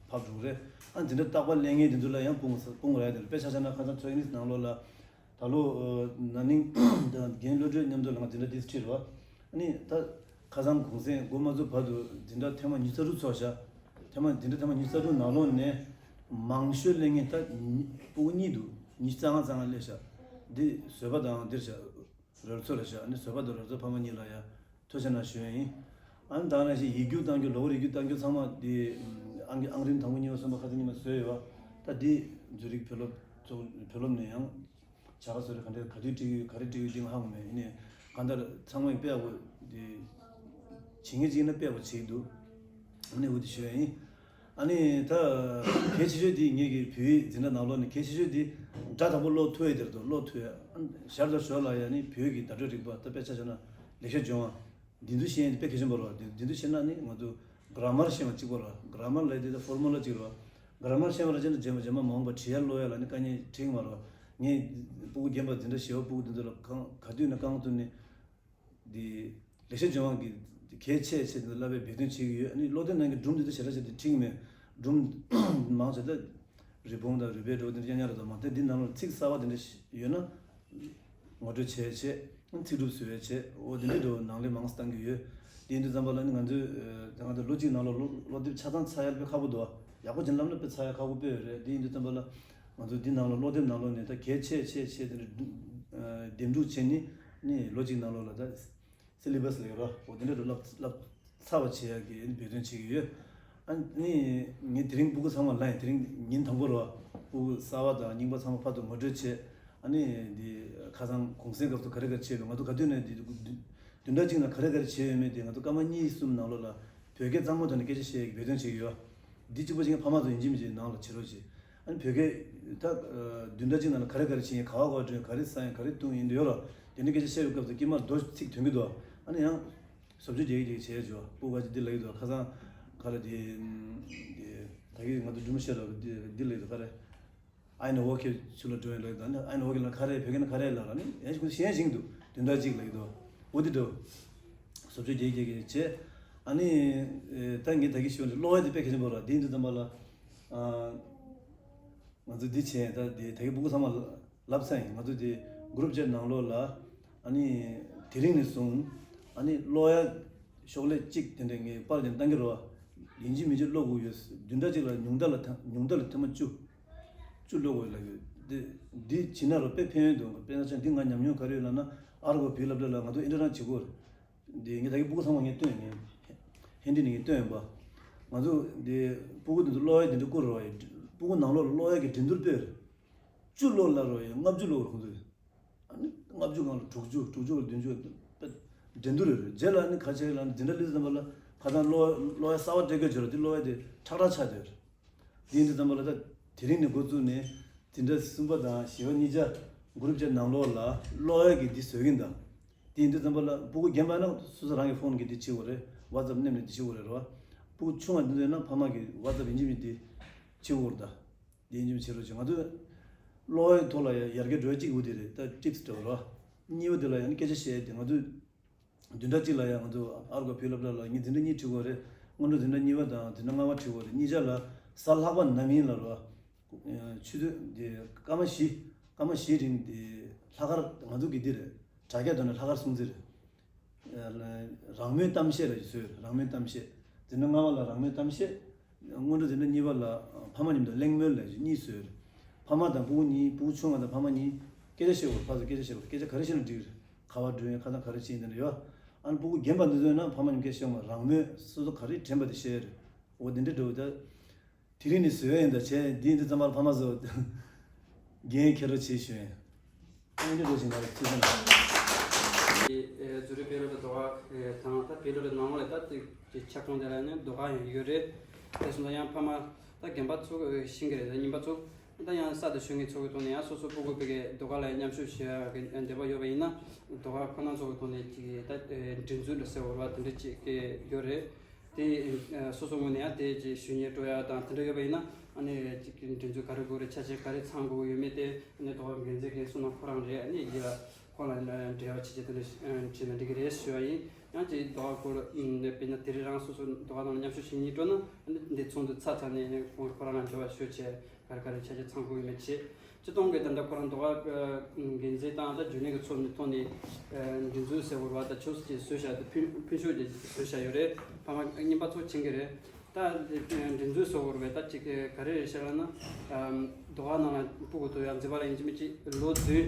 ཕབ་འགྲོ་གི་རེད། ཨ་འདི་འདྲ་རྟག་པར་ལས་ངན་དེ་ཚོ་ལ་ཡང་དཔུང་དཔུང་རག་ཡ་དེ་རེད། དཔེ་ཆ་བཞག་ན་ཁ་སང་ཚོ་ཡིན་ནི་ནང་ལོགས་ལ། ད་ལོ་ན་ནིང་རྒན་བློ་གྲོས་མཉམ་དུ་ལ་ང་འཛིན་གྲྭ་དེ་ཁྲིད་རོགས། ཨ་ནི་ད་ཁ་སང་གུང་སེང་འགོ་མ་ཚུགས་བར་དུ་འཛིན་གྲྭ་ཐེངས་མ་ཉི་ཤུ་རྩ་དྲུག་ཚོགས་ཤག་ཐེངས་མ་འཛིན་གྲྭ་ཐེངས་མ་ཉི་ཤུ་རྩ་དྲུག་ནང་ལོགས་ནས་མང་ཤོས་སླེབས་མཁན་ད་ཉི་སྤུ་གུ་གཉིས་འདུག་ཉི་ཤུ་རྩ་ལྔ་རྩ་ལྔ་སླེབས་ཤག་འདི་བཟོད་པ་དང་འདིར་ཤག་རོལ་མཚོ་རེད་ཤག་ཨ་ནི་བཟོད་པ་དང་རོལ་མཚོ་ཕ་མ་གཉིས་ལ་ཡ་ཐུགས་རྗེ་གནང་ཞུ་ཡ་ཡིན། ཨ་ནི་ད་ནང་བཞིན་ཡིག་རྒྱུགས་གཏང་རྒྱུ། ལོ་བར་ཡིག་རྒྱུགས་གཏང་རྒྱུ་ཚང་མ་འདི་ཨང་ཨང་རིམ་དང་པོ་གཉིས་པ་གསུམ་པ་ཁ་སང་ཉི་མ་བཟོས་ཡོད་པ། ད་འདི་ཛུ་རིག་བོད་སློབ་ཚོགས་བོད་སློབ་ནས་ཡང་བྱ་དགའ་བཟོ་རེ་ག་འདྲ་ག་དུས་སྤྲད་ཀྱི་ཡོད། ག་རེ་སྤྲད་ཀྱི་ཡོད་འདི་ང་ཧ་གོ་མེད། ཡིན་ནའི་གང་ལྟར་ཚང་མས་དཔེ་ཡག་པོ་འདི་བྱེད་མཁན་ཅིག་ཡིན་ན་དཔེ་ཡག་པོ་བྱེད་ཀྱི་འདུག་ཨ་ནི་འོ་དེ་ཞུ་ཡ་ཡིན། ཨ་ནི་ད་གལ་ཆེ་ཤོས་དེ་ངེད་ཀྱི་བོད་ཡིག་འཛིན་གྲྭ་ནང་ལོགས་ནས་གལ་ཆེ་ཤོས་དེ་སྒྲ་དག་པོ་ཀློག་ཐུབ་ཡ་དེ་རེད་འདུག་ཀློག་ཐུབ་ཡ། ཨ་ནི་ཞར་དང་ཞོར་ལ་ཡ་ནི་བོད་ཀྱི་བརྡ་སྤྲོད་རིག་པ་ད་དཔེ་ཆ་བཞག་ན་ལེགས་ཤོས་སྦྱོང་བ་འདི་ཚོ་ཤེས་ཡ་དེ་དཔེ་གལ་ཆེན་པོ་རེད། འདི་འདི་ཚོ་ཤེས་ན་ནི་ང་ཚོ་གྷ་ར་མར་ཤེས་པ་གཅིག་པོ་རེད། གྷ་ར་མར་ལབ་ཡ་དེ་ད་ཕོར་མུ་ལ་གཅིག་རེད། གྷ་ར་མར་ཤེས་པ་ལ་བྱས་ན་རྗེས་མ་རྗེས་མ་མ་འོངས་པ་བྲིས་ཡ་ཀློག་ཡ་ལ་ནི་དཀའ་ངལ་འཕྲད་ཀྱི་མ་རེད། ངས་སྤུ་གུ་རྒན་པ་འཛིན་གྲྭ་བཞི་པ་སྤུ་གུ་འདི་ཚོ་ལ་གང་ག་དུས་ནས་གང་ཐུབ་ནས། འདི་ལེགས་བཤད་ལྗོན་དབང་གི་གལ་ཆེ་ཆེ་འདི་བསླབ་པའི་འབད་བརྩོན་བྱེད་ཀྱི་ཡོད། ཨ་ནི་ཀློག་འདོན་གནང་གི་སྒྲུང་འདི་ཚོ་ཞེ་དྲག་ཞིག་འདི་འཁྲིག་མེད། སྒྲུང་མང་ཆེ་ད་རི་བོང་དང་རུས་སྦལ་འདྲ་བོ་འདི་འདྲ་ཡང་ཡང་རེད་དོ། མ་དེ་འདི་ནང་ལ་ཚིག་གསར་བ་འདི་འདྲ་ཡོད་ན་ངོ་སྤྲོད་བྱས་བྱས། ཚིག་གྲུབ་བཟོ་བའི་བྱས། འོ་འདི་འདྲ་འདྲ་བོ་ནང་ལས་མང་ཙམ་བཏང་གི་ཡོད། དེ་ཡིན་དུས་ཙམ་པ་ལ་ནི་ང་ཚོས་ད་ང་ཚོ་ལོ་གཅིག་ནང་ལ་ཀློག་ཀློག་དེབ་ཆ་ཚང་ཚར་ཡ་དཔེ་ཁག་པོ་འདུག་ཡག་པོ་ཅིག་བསླབ་ན་དཔེ་ཚར་ཡ་ཁག་པོ་དཔེ་རེད། དེ་ཡིན་དུས་ཙམ་པ་ལ་ང་ཚོ་འདི་ནང་ལ་ཀློག་དེབ་ནང་ལོགས་ནས་ད་གལ་ཆེ་ཆེ་ཆེ་དེ་འདྲ་འདེམས་སྒྲུག་བྱས་ནི་ནི་ལོ་གཅིག་ནང་ལོགས་ལ་ད་སི་ལི་བ་སི་ལ་ཡོད་ར། འོ་དེ་འདྲ་རུ་བསླབ་བསླབ་ཚར་བ་བྱེད་ཡག་གི་འབད་བརྩོན་བྱེད་ཀྱི་ཡོད། ཨ་ནི་ངས་དེ་རིང་སྤུ་གུ་ཚང་མ་ལ་ཡིན། དེ་རིང་ཉིན་དང་པོ་ར། སྤུ་གུ་གསར་བ་དང་རྙིང་པ་ཚང་མ་ཕར་ཚུར་ངོ་སྤྲོད་བྱས། ཨ་ནི་འདི་ཁ་སང་གུང་སེང་སྐབས་སུ་ག་རེ་ག་རེ་བྱས་པའི། ང་ཚོ་ག་དུས་ནས་འདི་བདུན་ཕྲག་གཅིག་ནང་ག་རེ་ག་རེ་བྱས་ཡོད་མེད་དེ་ང་ཚོ་སྐར་མ་གཉིས་གསུམ་ནང་ལོགས་ལ་བོད་སྐད་གཙང་མ་ཐོག་ནས་སྐད་ཆ་བཤད་ཡག་གི་འབད་བརྩོན་བྱེད་ཀྱི་ཡོད། འདི་གཅིག་པ་བྱེད་མཁན་ཕ་མ་ཚོ་ཡིན་གཅིག་མིན་གཅིག་ནང་ལ་བྱེད་རོགས་བྱེད། ཨ་ནི་བོད་སྐད་ད་བདུན་ཕྲག་གཅིག་ནང་ལ་ག་རེ་ག་རེ་བྱེད་ཡིན། ག་བ་ག་བ་འགྲོ་ཡིན། ག་རེ་ཟ་ཡིན། ག་རེ་བཏུང་ཡིན་འདི་ཡོད་ར། དེ་འདྲ་སྐད་ཆ་བཤད་པའི་སྐབས་སུ་དཀྱིལ་མར་རྡོ་ཚིག་ཐོན་གྱི་འདུག་ཨ་ནི་ཡང་བཟོ་བཅོས་རྒྱག་གི་རྒྱག་གི་བྱས་ཆོག་སྤུ་གུ་གཅིག་འདི་ལབ་ཀྱི་འདུག་ཁ་སང་ག་རེ་དེ་དེ་ད་གིན་ང་ཚོ་སྒྲུང་བཤད་རོགས་འདི་འདི་ལབ་ཀྱི་འདུག་ག་རེ། ཨའི་ནི་ཝོ་ཁེ་ཆུ་ལ་འགྲོ་ཡིན་ལབ་ཀྱི་འདུག་ཨ་ནི་ཨའི་ནི་ཝོ་ཁེ་ལ་ག་རེ་བོད་སྐད་ནང་ག་རེ་ལབ་ར། ཨ་ནི་ཡང་ཞིག་ཤེས་ཤིང་འདུག་བདུན་ཕྲག་གཅིག་ལབ་ཀྱི་འདུག་འོ་དེ་འདྲ་བཟོ་བཅོས་རྒྱག་གི་རྒྱག་གི་བྱས། ཨ་ནི་ད་ངས་ད་གིན་ཞུས་པ་འདྲ་ཀློག་ཡ་དེ་དཔེ་གལ་ཆེན་པོ་ར། དེ་ཡིན་དུས་ཙམ་པ་ལ་ང་ཚོ་འདི་བྱས། ད་དེ་ད་གིན་སྤུ་གུ་ཚང་མ་ལབ་ཚར་ཡིན། ང་ཚོ་དེ་གུ་རུབ་ཅེཊ་ནང་ལོགས་ལ་ཨ་ནི་དེ་རིང་ནས་བཟུང་ཨ་ནི་ཀློག་ཡ་ཤོག་ལྷེ་གཅིག་དེ་འདྲ་ངས་པར་ཀྱང་བཏང་གི་རེད་བ། ཡིན་གཅིག་མིན་གཅིག་ཀློག་དགོས་ཡོད། བདུན་ཕྲག་གཅིག་ལ་ཉུང་མཐའ་ལ་ཐེངས་ཉུང་མཐའ་ལ་ཐེངས་མ་བཅུ་བཅུ་ཀློག་དགོས་ལབ་ཡོད། འདི་འདི་བྱེད་ན་རོ་དཔེ་ཕན་ཡོན་འདུག་དཔེར་ན་ཆ་འདི་ང་ཉམས་མྱོང་ག་རེ་ཡོད་ལབ་ན། ཨ་རོ་བི་སློབ་གྲྭ་ལ་ང་ཚོ་ཨིན་ཊར་ནེཊ་བྱེད་དགོས་རེད། འདི་ངས་ད་གིན་སྤུ་གུ་ཚང་མ་ངས་སྟོན་ཡིན། ཧེན་ཌི་ནས་ངས་སྟོན་ཡིན་པ། ང་ཚོ་འདི་སྤུ་གུ་འདི་ཚོ་ཀློག་ཡ་འདི་འདྲ་བསྐུར་རོགས་ཡ། སྤུ་གུ་ནང་ལོགས་ལ་ཀློག་ཡ་གི་འགྲན་བསྡུར་སྤེལ་རེད། བཅུ་ཀློག་ལབ་རོགས་ཡ། ལྔ་བཅུ་ཀློག་རོགས་ཁོང་ཚོས། ཨ་ནི་ལྔ་བཅུ་སྒང་ལ་དྲུག་ཅུ་དྲུག་ཅུ་ལ་བདུན་ཅུ་དཔེ་འགྲན་བསྡུར་རེད། རྗེས་ལ་ནི་ཁ་ཆེ་ལ་ནི་འཛིན་གྲྭ་སླེབས་ཙམ་པ་ལ་ཁ་སང་ཀློག་ཀློག་ཡ་གསར་པ་སྤྲད་དགོས་བྱོས་ར། དེ་ཀློག་ཡ་དེ་ཁྲག་ཁྲག་ཆགས་བསྡད་རེད། དེ་ཡིན་དུས་ཙམ་པ་ལ་ད་དེ་རིང་ནས་འགོ་བཙུགས་ནས་འཛིན་གྲྭ་གསུམ་པ་དང་བཞི་པ་གཉིས་ཆ་གུ་རུབ་ཅེཊ་ནང་ལོགས་ལ་ཀློག་ཡ་གི་འདི་བཟོ་གིན་གདའ། དེ་ཡིན་དུས་ཙམ་པ་ལ་སྤུ་གུ་རྒན་པ་ན་སོ་སོ་རང་གི་ཕོན་གི་འདི་བྱེད་དགོས་རེད། ཝ་ཙབ་མནན་ནས་འདི་བྱེད་དགོས་རེད་རོ། སྤུ་གུ་ཆུང་བ་འདི་ཚོ་ཡིན་ན་ཕ་མ་གི་ཝ་ཙབ་ཡིན་གཅིག་མིན་འདི་ ཕྱི་བོར་ད། དེ་ཡིན་ཕྱི་རོལ་ཅིག་ང་ཚོས་བློ་ཡི་ཐོག་ལ་ཡ་ཡར་རྒྱས་འགྲོ་ཡ་གཅིག་འོ་དེ་རེད། ད་ཊིབ་སི་འདྲ་བོ་རེད་བ། གཉིས་པ་དེ་ལ་ཡང་སྐད་ཆ་བཤད་དེ་ང་ཚོས་བདུན་ཕྲག་གཅིག་ལ་ཡང་ང་ཚོ་ཨར་གོ་བྷི་ལབ་ལ་ལ་ངས་འཛིན་གྲྭ་གཉིས་ཁྲིད་དགོས་རེད། སྔོན་འགྲོ་འཛིན་གྲྭ་གཉིས་པ་དང་འཛིན་གྲྭ་ལྔ་པ་ཁྲིད་དགོས་རེད། གཉིས་ཆ་ལ་གཟའ་ལྷག་པ་ནམ་ཡིན་ལ་རོ། ཆུ་ཚོད་དེ་སྐར་མ་བཞི། སྐར་མ་བཞིའི་རིང་དེ་ལྷག་དཀར་ང་ཚོ་གི་འདི་རེད། དྲ་རྒྱ་ཐོག་ནས་ལྷག་དཀར་སྲུང་བརྩི་རེད། རང་མོས་གཏམ་བཤད་ལ་བཟོས། རང་མོས་གཏམ་བཤད། འཛིན་གྲྭ་ལྔ་པ་ལ་རང་མོས་གཏམ་བཤད། སྔོན་འགྲོ་འཛིན་གྲྭ་གཉིས་པ་ལ་ཕ་མ་མཉམ་དུ་གླེང་མོལ་ལ་གཉིས་བཟོས། ཕ་མ་དང་སྤུ་གུ་གཉིས། སྤུ་གུ་ཆུང་བ་དང་ཕ་མ་གཉིས་སྐད་ཆ་བཤད་དགོས། ཕར་ཚུར་སྐད་ཆ་བཤད་དགོས། སྐད་ཆ་ག་རེ་བཤད་ན་འགྲིག་རེད། ཁ་པར་འགྲོ་ཡིན། ཁ་སང་ག་རེ་བྱས་ཡིན་དེ་འདྲ་ཡོད། ཨ་ནི་སྤུ་གུ་རྒན་པ་འདི་ཚོས་ན་ཕ་མ་མཉམ་སྐད་བཤད་ཡོང་བ། རང་མོས་སོ་སོ་ག་རེ་དྲན་པ་དེ་བཤད་རེད། འོ་དེ་འདྲ་འགྲོ་ད། དེ་རིང་ནས་བཟོས་ཡིན། ད་བྱས་འདི་འདི་ཚང་མར་ཕ་མ་ཚོ་འགན་འཁྱེར་རོགས་བྱེད་ཞུ་ཡིན། ཨ་འདི་འགྲོ་བཞིན་ང་རེ་ཚུལ་ཁྲིམས། ཨེ་ཨེ་ཛུ་རི་བེ་ལོ་རི་རྡོ་ཁ་ཨེ་དང་ད་བེ་ལོ་རི་ནང་ལ་ད་དེ་དེ་ཁྱབ་ཁོངས་དེ་ལ་ནི་རྡོ་ཁ་ཡང་ཡོད་རེད། དེ་སོང་ཙང་ཡང་ཕ་མ་ད་རྒན་པ་ཚོ་ཤེས་ཀྱི་རེད། ད་རྙིང་པ་ཚོ་ད་ཡང་གསར་དུ་ཞུགས་མཁན་ཚོ་གི་ཐོག་ནས་ཡང་སོ་སོ་སྤུ་གུ་བེ་གའི་རྡོ་ཁ་ལ་མཉམ་ཞུགས་བྱེད་ཡ་གི་འདོད་པ་ཡོད་པ་ཡིན་ན་རྡོ་ཁ་ཁོ་ན་ཚོ་གི་ཐོག་ནས་ཅིག་ད་ཨེ་སྒྲིག་འཛུགས་འདྲ་ཟེར་བ་ར་དེ་འདྲ་ཅིག་ཡོད་རེད། དེ་ཨ་སོ་སོ་ངོས་ནས་ཡང་དེ་ཅིག་ཞུ་སྙན་སྤྲོ་ཡ་དང་དེ་འདྲ་ཡོད་པ་ཡིན་ན་ཨ་ནི་ཅིག་འགྲན་རྩོད་ག་རེ་དགོས་རེད། ཆ་ཤས་ག་རེ་ཚང་དགོས་ཡོད་མེད་དེ་ཨ་ནི་རྡོ་ཁ་འགན་འཛིན་གྱིས་གསུངས་ན་ཁོ་རང་རེད། ཨ་ནི་ཡ་ཁོང་ལ་འབྲེལ་བ་བྱེད་ཀྱི་དེ་འདྲ་བྱས་ན་འགྲིག་གི་རེད་ཞུ་བ་ཡིན། ཡང་ཅིག་རྡོ་ཁ་སྐོར་དཔེར་ན་དེ་རིང་རང་སོ་སོ་རྡོ་ཁ་ནང་མཉམ་ཞུགས་བྱེད་སྙིང་བྲོ་ན་ཨ་ནི་འདི་ཚོགས་འདུ་ཚར་ཚར་ནས་ཨ་ནི་ཁོང་ཁོ་རང་ལ་འབྲེལ་བ་ཞུ་བྱས། ག་རེ་ག་རེ་ཆ་རྐྱེན་ཚང་དགོས་ཡོད་མེད་བྱས། སྤྱི་བཏང་གི་ད་ལྟ་ཁོ་རང་རྡོ་ཁ་འགན་འཛིན་དང་ད་རྒྱུན་ལས་ཀྱི་ཚོགས་མི་ཐོག་ནས་འགྲན་རྩོད་ཟེར་བ་རེད་བ། ད་ཆོས་སྲིད་ཀྱི་བཟོས་བཞག་དེ་ཕུལ་ཕུལ་ཆོག་ཅིག་བཟོས་བཞག་ཡོད་རེད། ཕ་མ་རྙིང་པ་ཚོ་མཁྱེན་གྱི་རེད། ད་འགྲན་རྩོད་ཟེར་བ་རེད་བ། ད་ཅིག་ག་རེ་རེད་ཤག་ལབ་ན་རྡོ་ཁ་ནང་ལ་སྤུ་གུ་ཚོ་ཡར་འཛུལ་བ་ལ་ཡིན་གཅིག་མིན་གཅིག་ལོ་བདུན་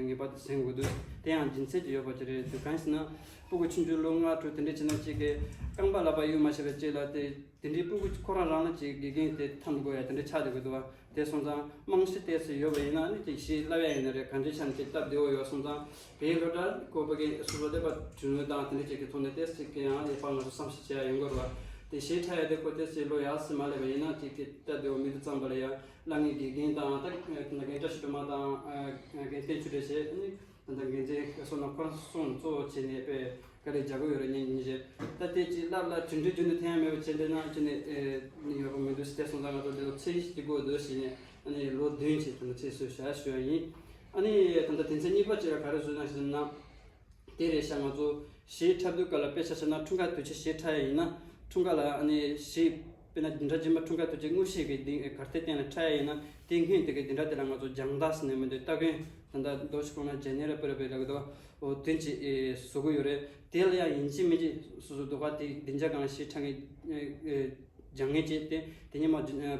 ངེས་པར་དུ་ཟིན་དགོས་འདུག་དེ་ཡང་རྒྱུ་མཚན་ཅིག་ཡོད་པ་ཅིག་རེད་འདུག་གང་ཡིན་ཟེར་ན་སྤུ་གུ་ཆུང་ཆུང་ལོ་ལྔ་དྲུག་དེ་འདྲས་བྱས་ན་ཅིག་གི་རྐང་པ་ལག་པ་གཡུག་མ་ཤེས་པ་ཅིག་ལ་དེ། དེ་འདྲའི་སྤུ་གུ་ཁོ་རང་རང་ལ་ཅིག་དགེ་རྒན་དེ་འཐམ་དགོས་ཡ་དེ་འདྲ་ཆགས་བསྡད་ཀྱི་འདུག་བ། དེ་སོང་ཙང་རྨང་གཞི་ཏོག་ཙམ་ཡོད་པ་ཡིན་ན་ནི་ཅིག་གཞི་བསླབ་ཡ་ཡིན་ན་རེད། ག་འདྲ་ཆགས་ནས་ཅིག་སྟབས་བདེ་བོ་ཡོད་སོང་ཙང་བོད་ཡིག་སློབ་གྲྭ་སྐོར་བ་གི་སོ་སོ་སློབ་པ་གྲོས་མོལ་དང་དེ་འདྲ་ཅིག་གི་ཐོག་ནས་ཏོག་ཙམ་གི་ཡང་ཡག་པ་ང་ཚོ་བསམ་ཤེས་བྱེད་ཡ་ཡོང་གི་རེད་བ། དེ་གཞི་ཁྲ་ཡ་དེ་ཁོ་ཏོག་ཙམ་ལོ་ཡག་སེ་མ་སླེབས་པ་ཡིན་ན་ཅིག་གི་སྟབས་བདེ་བོ་མི་འདུག་བསམ་པ་ལ་ཡ་བླ་ངའི་དགེ་རྒན་དང་ད་རྒན་བཀྲ་ཤིས་སྒྲོལ་མ་དང་རྒན་བསྟན་ཆོས་འདྲ་བྱས་ནི། ད་ལྟ་འགན་འཛིན་སོ་ན་ཁོ་རང་གསུང་གཙོ་བོ་བྱས་ནས་དཔེ་དཀའ་ལས་རྒྱག་གི་ཡོད་རེད། ཉིན་ཉིན་བྱས་ད་ལྟའི་ཅིག་བསླབ་བསླབ་གྲུབ་འབྲས་རྒྱུན་དུ་ཐོན་ཡ་མེད་པ་བྱས་འདི་ན་ཅི་ནས་ནི་ཡོད་པ་མི་འདུག་ཟེར་སོང་ཙང་ང་ཚོ་འདི་ལོ་ཚད་གཞི་ཅིག་དགོས་འདུག་ཟེར་ནས་ཨ་ནི་ལོ་བདུན་ཅིག་ད་ལྟ་ཚད་གཞི་བཞག་ཞུ་ཡ་ཡིན། ཨ་ནི་ད་ལྟ་དེ་ཚེ་གཉིས་པ་ཅིག་ལ་ག་རེ་བཟོས་ན་ཟེར་ན་དེ་རེད་ཤག་ང་ཚོ་གཞི་འཁྲབ་དུས་སྐབས་ལ་དཔེ་ཆ་བཞག་ན་འཁྲུངས་སྐར་དུས་ཆེན་གཞི་འཁྲབ་ཡ་ཡིན་ན་འཁྲུངས་སྐར་ལ་ཨ་ནི་གཞི། དཔེར་ན་འདི་འདྲ་རྗེས་མ་འཁྲུངས་སྐར་དུས་ཆེན་དངོས་གཞི་གི་འདི་གར་སྟེགས་སྟེང་ལ་འཁྲབ་ཡ་ཡིན་ན་དེ་སྔོན་དེ་གའི་འདི་འདྲ་དེ་ལ་ང་ཚོ་སྦྱང་བརྡར་ཟེར་ནས་མི་འདུག་སྟ་གོན་ད་ལྟ་རྡོ་ཞིག་ཁོང་ན་ཇེ་ནེ་ར་པི་ར་པི་ལ་གི་དོ་འོ་དོན་ཅིག་བཟོ་གི་ཡོད་རེད། དེ་ལ་ཡང་ཡིན་གཅིག་མིན་གཅིག་སོ་སོ་རྡོ་ཁ་དེ་བདེ་འཇགས་སྒང་ལ་ཞིག་འཁྲབ་མཁན་སྦྱང་མཁན་བྱས་ཏེ་དེ་ཉིན་མ་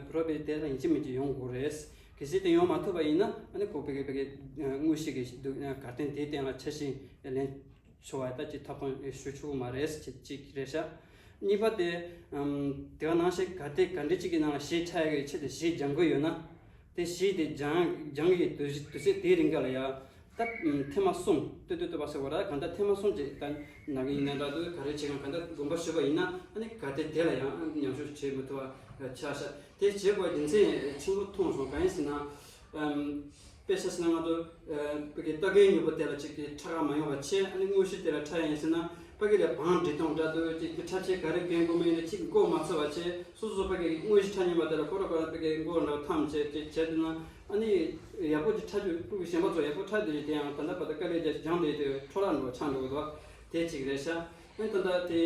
བུ་རོ་པི་དེ་ལ་ཡིན་གཅིག་མིན་གཅིག་ཡོང་དགོས་རེད། གལ་སྲིད་དེ་ཡོང་མ་ཐུབ་པ་ཡིན་ན་ཨ་ནི་ཁོ་ཕ་གི་ཕ་གི་དངོས་གཞི་གི་གར་སྟེགས་དེའི་སྟེང་ལ་འཆར་གཞི་ལེན། ཆོག་པ་ད་ཅིག་ཐོབ་ཐང་ཞུ་ཆོག་གི་མ་རེད་ཅེས་གཅིག་རེད་ཤག་གཉིས་པ་དེ་ཨམ་དེ་ག་ནང་བཞིན་ག་དེ་ག་འདྲ་ཅིག་གི་ནང་ལ་གཞས་འཁྲབ་ཡ་གི་ཆེད་དུ་གཞས་སྦྱང་གི་ཡོད་ན། དེ་གཞས་དེ་སྦྱང་སྦྱང་གི་དུས་དུས་ཚོད་དེའི་རིང་ག་ལ་ཡ་ད་ཨམ་ཐེངས་མ་གསུམ་ལྟོས་ལྟོས་ལྟོས་པ་ཟེར་བ་ར་གང་ལྟར་ཐེངས་མ་གསུམ་ཅིག་ད་ན་གི་ཡིན་ན་འདྲ་འདུག་ག་རེ་བྱེད་གང་གང་ལྟར་དགོངས་པ་ཞུས་པ་ཡིན་ན་ཨ་ནི་ག་དེ་དེ་ལ་ཡང་མཉམ་ཞུགས་བྱེད་མི་ཐུབ་པ་ཆགས་ཤག་དེ་བྱེད་དགོས་རྒྱུ་མཚན་ཆེན་པོ་མཐོང་སོང་། གང་ཡིན་ཟེར་ན། ཨམ། དཔེ་ཆ་ཟེར་ན་ང་ཚོ་ཨ་ཕ་གི་ལྟ་མཁན་ཉོ་པོ་དེ་ལ་ཅིག་གི་ཁྲ་ཁ་མ་ཡོང་བ་བྱས། ཨ་ནི་དངོས་གཞི་དེ་ལ་ཁྲ་ཡིན་ཟེར་ན་ཕ་གི་ལ་བང་སྒྲིག་སྟངས་འདྲ་འདུག་ཅིག་གི་ཁྲ་ཆས་ག་རེ་གྱོན་དགོས་མིན་ལ་ཅིག་མགོ་མ་ཚོས་པ་བྱས། སོ་སོ་ཕ་གི་དངོས་གཞི་ཁྲ་ཉན་པ་དེ་ལ་ཁོ་ར་ཁོ་ར་ཕ་གི་མགོ་འདྲ་འཐམ་བྱས་ཅིག་བྱས་དུས་ན་ཨ་ནི་ཡག་པོ་ཅིག་ཁྲ་རྒྱུ་ཕྲུ་གུ་གཞན་པ་ཚོ་ཡག་པོ་ཁྲ་དེ་དེ་ཡང་ད་ལྟ་བར་དུ་དཀའ་ལས་རྒྱག་སྦྱང་དེ་དེ་འཕྲོ་བརླག་འགྲོ་ཆགས་འགྲོ་གི་འདུག་དེ་གཅིག་རེད་ཤག་ཨ་ནི་ད་ལྟ་དེ་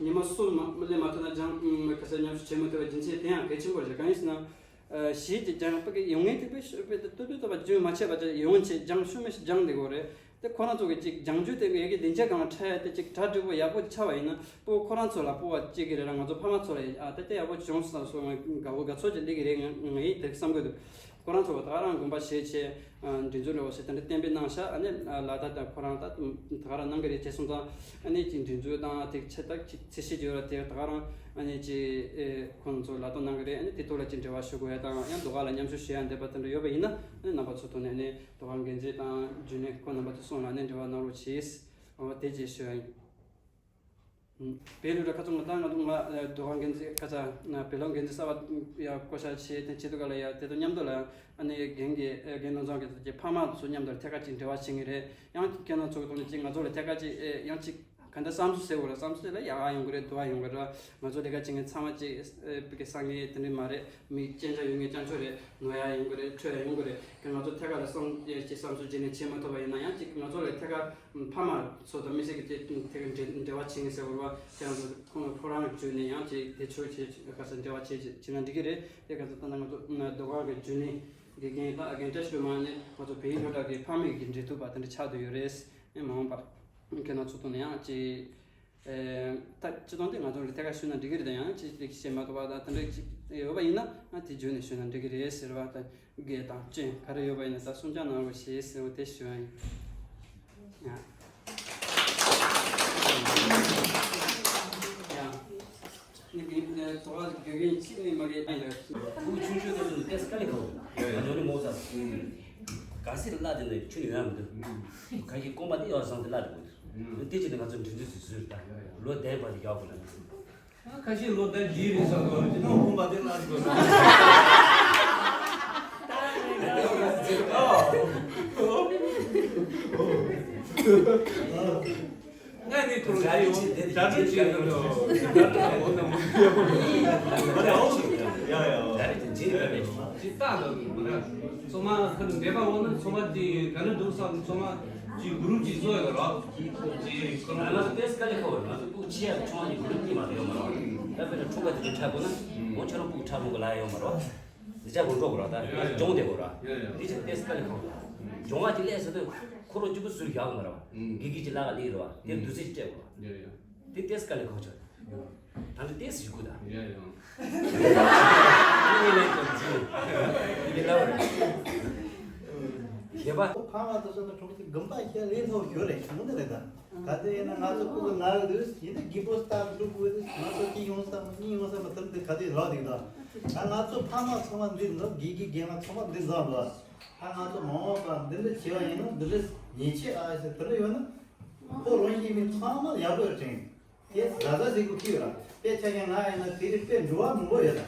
ཉི་མ་གསུམ་མ་ལས་མ་ཐོན་ན་སྦྱང་ཁ་སང་མཉམ་ཞུགས་བྱེད་མི་ཐུབ་པའི་རྒྱུ་མཚན་དེ་ཡང་གལ་ཆེན་པོ་རེད། གང་ཡིན་ཟེར་ན། གཞས་ཀྱི་སྦྱང་ཡག་པ་གི་ཡོང་ངེས་དེ་དཔེ་ཤོད་དཔེ་ཏོ་ཏོ་ཏོ་བ་རྒྱུན་མ་ཆད་པ་ཅིག་ཡོང་ཆེད་སྦྱང་ཤུ་མི་ཤི་སྦྱང་བསྡད་དགོས་རེད། དེ་ཁོ་རང་ཚོ་གི་ཅིག་སྦྱང་རྒྱུ་དེ་ཡ་གི་བདེ་འཇགས་སྒང་ལ་འཕྲད་ཡ་དེ་ཅིག་གྲ་འགྲིག་པོ་ཡག་པོ་ཆགས་པ་ཡིན་ན་སྤོ་ཁོ་རང་ཚོ་ལ་སྤོ་བ་སྐྱེ་གི་རེད་ལ་ང་ཚོ་ཕ་མ་ཚོ་ལ་ཡ་ཨ་ད་ལྟ་ཡག་པོ་བྱུང་སོང་སོང་ང་དགའ་བོ་དགའ་ཚོར་ཅིག་སླེབས་གི་རེད། ང་ང་ཡིས་དེ་བསམ་གི་འདུག་ཁོ་རང་ཚོ་ད་ག་རང་དགོངས་པ་བཞེས་བྱས་འགྲན་རྩོད་འདྲ་བོ་ཞིག་དེ་འདྲ་གཏན་འབེབས་གནང་ཤག་ཨ་ནི་ལ་དྭགས་དང་ཁོ་རང་ད་ད་ག་རང་གནང་གི་རེད་བྱས་སོང་ཙང་ཨ་ནི་ཅིག་འགྲན་རྩོད་དང་དེ་ཆེ་ད་ཅིག་ཚད་གཞི་ཅིག་ཡོད་ར་དེ་ད་ག་རང་ཨ་ནི་ཅིག་ཨེ་ཁོང་ཚོ་ལ་དྭགས་གནང་གི་རེད། ཨ་ནི་དེ་ཐོག་ལ་ཅིག་འབྲེལ་བ་ཞུ་དགོས་ཡ་དང་ཡང་རྡོ་ཁ་ལ་མཉམ་ཞུགས་བྱེད་ཡ་འདོད་པ་དེ་འདྲ་ཡོད་པ་ཡིན་ན་ཨ་ནི་རྣམ་པ་ཚོ་ཐོག་ནས་ཨ་ནི་རྡོ་ཁ་འགན་འཛིན་དང་རྒྱུན་ལས་ཁོང་རྣམ་པ་ཚོ་གསུམ་ལ་ཨ་ནི་འབྲེལ་བ་གནང་རོགས་གྱིས། འོ་དེ་ཅིག་ཞུ་ཡ་ཡིན། བོད་ལུགས་ར་ཁ་ཚོ་ང་དང་ང་དང་ང་རྡོ་ཁ་འགན་འཛིན་ཁ་ཚ་བོད་ལུགས་འགན་འཛིན་གསར་པ་ཡ་བསྐོ་བཞག་བྱས་དེ་བྱེད་དུས་ག་ལ་ཡ་དེ་དང་མཉམ་དུ་ལ་ཨ་ནི་རྒན་གྱི་རྒན་ལོ་ཚང་གི་ཕ་མ་ཚོ་མཉམ་དུ་ཐད་ཀར་ཅིག་འབྲེལ་བ་བྱེད་ངེས་རེད། ཡང་ཁྱེད་རང་ཚོ་གི་ཐོག་ནས་ཅིག་ང་ཚོ་ལ་ཐད་ཀར་ཅིག་ཡང་ཅིག་ ད་བསམ་ཚུལ་ཟེར་དགོས་ར། བསམ་ཚུལ་ལ་ཡག་ཡོང་གི་རེད། སྡུག་ཡོང་གི་རེད། ང་ཚོ་ལས་ཀ་བྱེད་མཁན་ཚང་མ་ཅིག་ཨེ་བི་གི་སང་ཉིན་དེ་འདྲ་མ་རེད། མི་གཅན་ཆ་ཡོད་མཁན་སྐྱབས་བཅོལ་རེད། ནོར་ཡ་ཡོང་གི་རེད། འཕྲོད་ཡ་ཡོང་གི་རེད། ང་ཚོ་ཐད་ཀར་ལ་བསམ་ཅིག་བསམ་ཚུལ་བརྗེ་ལེན་བྱེད་མ་ཐུབ་པ་ཡིན་ན་ཡང་ཅིག་ང་ཚོ་ལ་ཐད་ཀར་ཕ་མ་ཚོ་དང་དམིགས་བསལ་གྱི་ཐད་ཀར་འབྲེལ་འབྲེལ་བ་བྱེད་མཁན་ཟེར་དགོས་ར། དེ་ང་ཚོ་ཁོང་ཁོ་རང་བརྒྱུད་ནས་ཡང་ཅིག་དེ་ཆོས་བྱེད་ག་ས་འབྲེལ་བ་བྱེད་བྱེད་ན་འགྲིག་གི་རེད། དེ་ག་ཚོད་ལྟ་ན་ང་ཚོ་ཟློས་གར་གྱི་བརྒྱུད་ནས་དགེ་རྒན་དང་རྒན་བཀྲ་ཤིས་སྒྲོལ་མ་ནི་ང་ཚོ་བལ་ཡུལ་སློབ་གྲྭ་གི་ཕ་མེས་ཀྱི་འབྲེལ་གཏུག་པ་དེ་འདྲ་ཆགས་བསྡད་ཡོད་རེད། ཨེ་མ་འོངས་པ། ཁྱེད་རང་ཚོ་ཐོག་ནས་ཡང་ཅིག་ཨེ་ད་སྤྱི་བཏང་དེ་ང་ཚོ་ལ་ཐད་ཀར་ཞུས་ན་འགྲིག་གི་རེད། ད་ཡང་ཅིག་ཅིག་བཤད་མ་ཐུབ་པ་དང་དེ་འདྲ་ཅིག་ཡོད་པ་ཡིན་ན་ང་དེ་བརྗོད་ནས་ཞུས་ན་འགྲིག་གི་རེད་ཟེར་བ་དང་། དགེ་དང་ཅན་ག་རེ་ཡོད་པ་ཡིན་ན་ད་གསུང་བྱ་གནང་རོགས་ཞེས་ཟེར་བ་དེ་ཞུ་ཡ་ཡིན། ཡ། ཡ། ནི་དེ་དོ་བ་དགེ་རྒན་གཅིག་ནི་མ་རེད། ཨ་ཡ། བུ་ཆུང་ཆུང་དེ་ཚོ་ནི་ཏེས་དཀའ་ལས་ཁག་པོ། ང་ཚོ་ནི་མོ་ཚ། ག་སེ་གླ་དེ་ནི་ཆུ་ནི་ཡོད་མི་འདུག་ག་གི་རྐང་པ་དེ་ཡོད་བཟང་དེ་གླ་དེ་དགོས་འདུག་དེ་ཅི་ནི་ང་ཚོ་འདྲི་འདྲི་ཟུར་ཟུར་དང་ལོ་བསྟན་པ་དེ་ཡག་པོ་ལ། ཁ་ཤས་ལོ་ཟླ་བཞི་རེ་ས་གོ་ཅི་ནོ་ཁོང་པ་དེ་ལ་གོ། ང་ནི་ཁོང་ལ་ཡོང་། ཇ་དྲུག་ཅིག་ཡོང་། ཇ་དྲུག་ཅིག་ཡོང་། ཇ་དྲུག་ཅིག་ཡོང་། ཇ་དྲུག་ཅིག་ཡོང་། ཡ་ཡ། ཇ་དྲུག་ཅིག་ཡོང་། ཅི་ལྟ་ལ་ཚོ་མ་ཁ་འདེབས་པ་འོ་ན་ཚོ་མ་དེ་ག་ནས་འདུག་བསམ། ཚོ་མ་ཅིག་གུ་རུབ་ཅིག་བཟོ་ཡོད་རོགས། ཅིག་ཁོ་རང་ལ་ཏེས་དཀའ་ལས་ཁག་པོ། ང་ཚོ་སྤུ་གུ་ཆེ་ཡ་ཆུང་བ་གི་གུ་རུབ་གཉིས་མ་གཏོགས་ཡོད་མ་རེད། ད་དཔེར་ན་ཕྲུ་གུ་དེ་འདྲ་འཁྲབ་དགོས་ན་འོ་ཁྱོད་རང་སྤུ་གུ་འཁྲབ་རུང་གི་ལ་ཡོད་མ་རེད། འདི་ཅག་གོ་འགྲོ་དགོས་ར། ད་སྦྱོང་བསྡད་དགོས་ར། འདི་ཅག་ཏེས་དཀའ་ལས་ཁག་པོ། སྦྱོང་བ་ཅིག་ལས་ཟེར་དུས་ཁོ་རང་གཅིག་པུ་ཟུར་བཞག་དགོས་མ་རེད་བ། དགེ་རྒན་གྱི་ལག་ལ་སླེབས་རེད་བ། དེ་འདུག་སེ་སྤྲད་དགོས་ར། དེ་ཏེས་དཀའ་ལས་ཁག་ཆགས། ད་ནི་ཏེས་ཞུ་དགོས་ད། ཡ་ཡ། ཁྱེད་པ། ཕ་མ་དེ་ཚོ་ནི་གྲོགས་ཀྱི་དགོན་པ་ཁྱེད་ལས་སླ་པོ་ཡོད་རེད་ཞུ་ནི་རེད་ད། ག་དུས་ཡིན་ན་ང་ཚོ་ཕྲུ་གུ་ན་ཡོད་དུས་ཡིན་ན་རྒད་པོ་ལྟ་འགྲོ་དགོས་དུས་ང་ཚོ་གཅིག་ཡོང་ས་མ་གཉིས་ཡོང་ས་མ་དེར་འདི་ག་དུས་ལོག་འདུག་ད། ད་ང་ཚོ་ཕ་མ་ཚང་མ་འདི་འཛོམས། དགེ་རྒན་རྒན་ལགས་ཚང་མ་འདི་འཛོམས་ལ། ད་ང་ཚོ་མ་འོངས་པ་འདི་འདྲ་བྱས་པ་ཡིན་ན་འདི་འདྲ་ཉེས་ཆད་ཨ་ཟེར་དེ་འདྲ་ཡོད་ན་ཁོ་རང་བཞིན་མི་ཚང་མ་ཡག་པོ་ཡོད་དྲན། དེ་ཟ་ཟ་ཟིག་གུ་ཁྱི་ཡོད་ར། དཔེ་ཆ་ཡང་ང་ཡིན་ན་དེ་རིགས་དཔེ་འགྲོ་བ་མང་པོ་ཡོད་ར།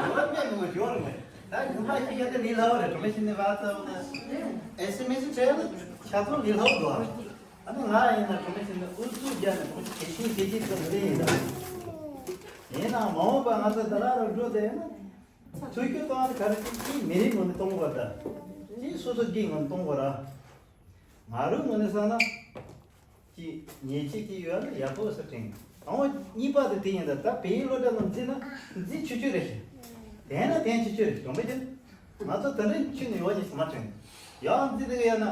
འགྲོ་བ་དཔེ་མང་པོ་ཡོད་ར་མེད། ད་ཡུམ་པ་ཞིག་ཡོད་དེ་ལས་སླ་བོ་རེད། གྲོང་ཁྱེར་ནས་བ་ཙམ་ཨེ་སི་མེ་སི་བྲལ་ཆ་ཚང་ལས་སླ་བོ་འདུག་ཨ་ནི་ང་ཡིན་ན་གྲོང་ཁྱེར་ནས་ཨུ་ཚུགས་རྒྱག་ནས་གྲོང་ཁྱེར་གལ་ཆེན་གལ་ཆེན་ཚོ་ལས་ཡིན་ད། ཡིན་ནའང་མ་འོངས་པ་ང་ཚོ་ད་ར་རུ་འགྲོ་དེ་ཡིན་ན་ཚུལ་རྒྱུ་གཏོང་བ་དེ་ག་རེ་ཅིག་ཅིག་མི་རིགས་ངོས་ནས་གཏོང་དགོས་ད། ཅིག་སོ་སོ་སྒེར་ངོས་ནས་གཏོང་དགོས་ར། ང་རང་ངོས་ནས་བསམ་ན། ཅིག་ཉེས་ཆད་ཅིག་ཡོད་ན་ཡག་པོ་ཟེར་དྲན། དང་པོ་གཉིས་པ་དེ་དེ་ཡིན་ད། ད་བལ་ཡུལ་སློབ་གྲྭ་ནང་འཛིན་ན་འཛིན་ཆོག་ཆོག་རེད་ཤག་དེ་ན་དེ་ཆོག་ཆོག་རེད། གྲོང་པའི་དེ་ང་ཚོ་དེ་འདྲའི་ཆུ་ནས་ཡོད་ཅིག་མ་དྲན། ཡང་འཛིན་དེ་ག་ཡོད་ན་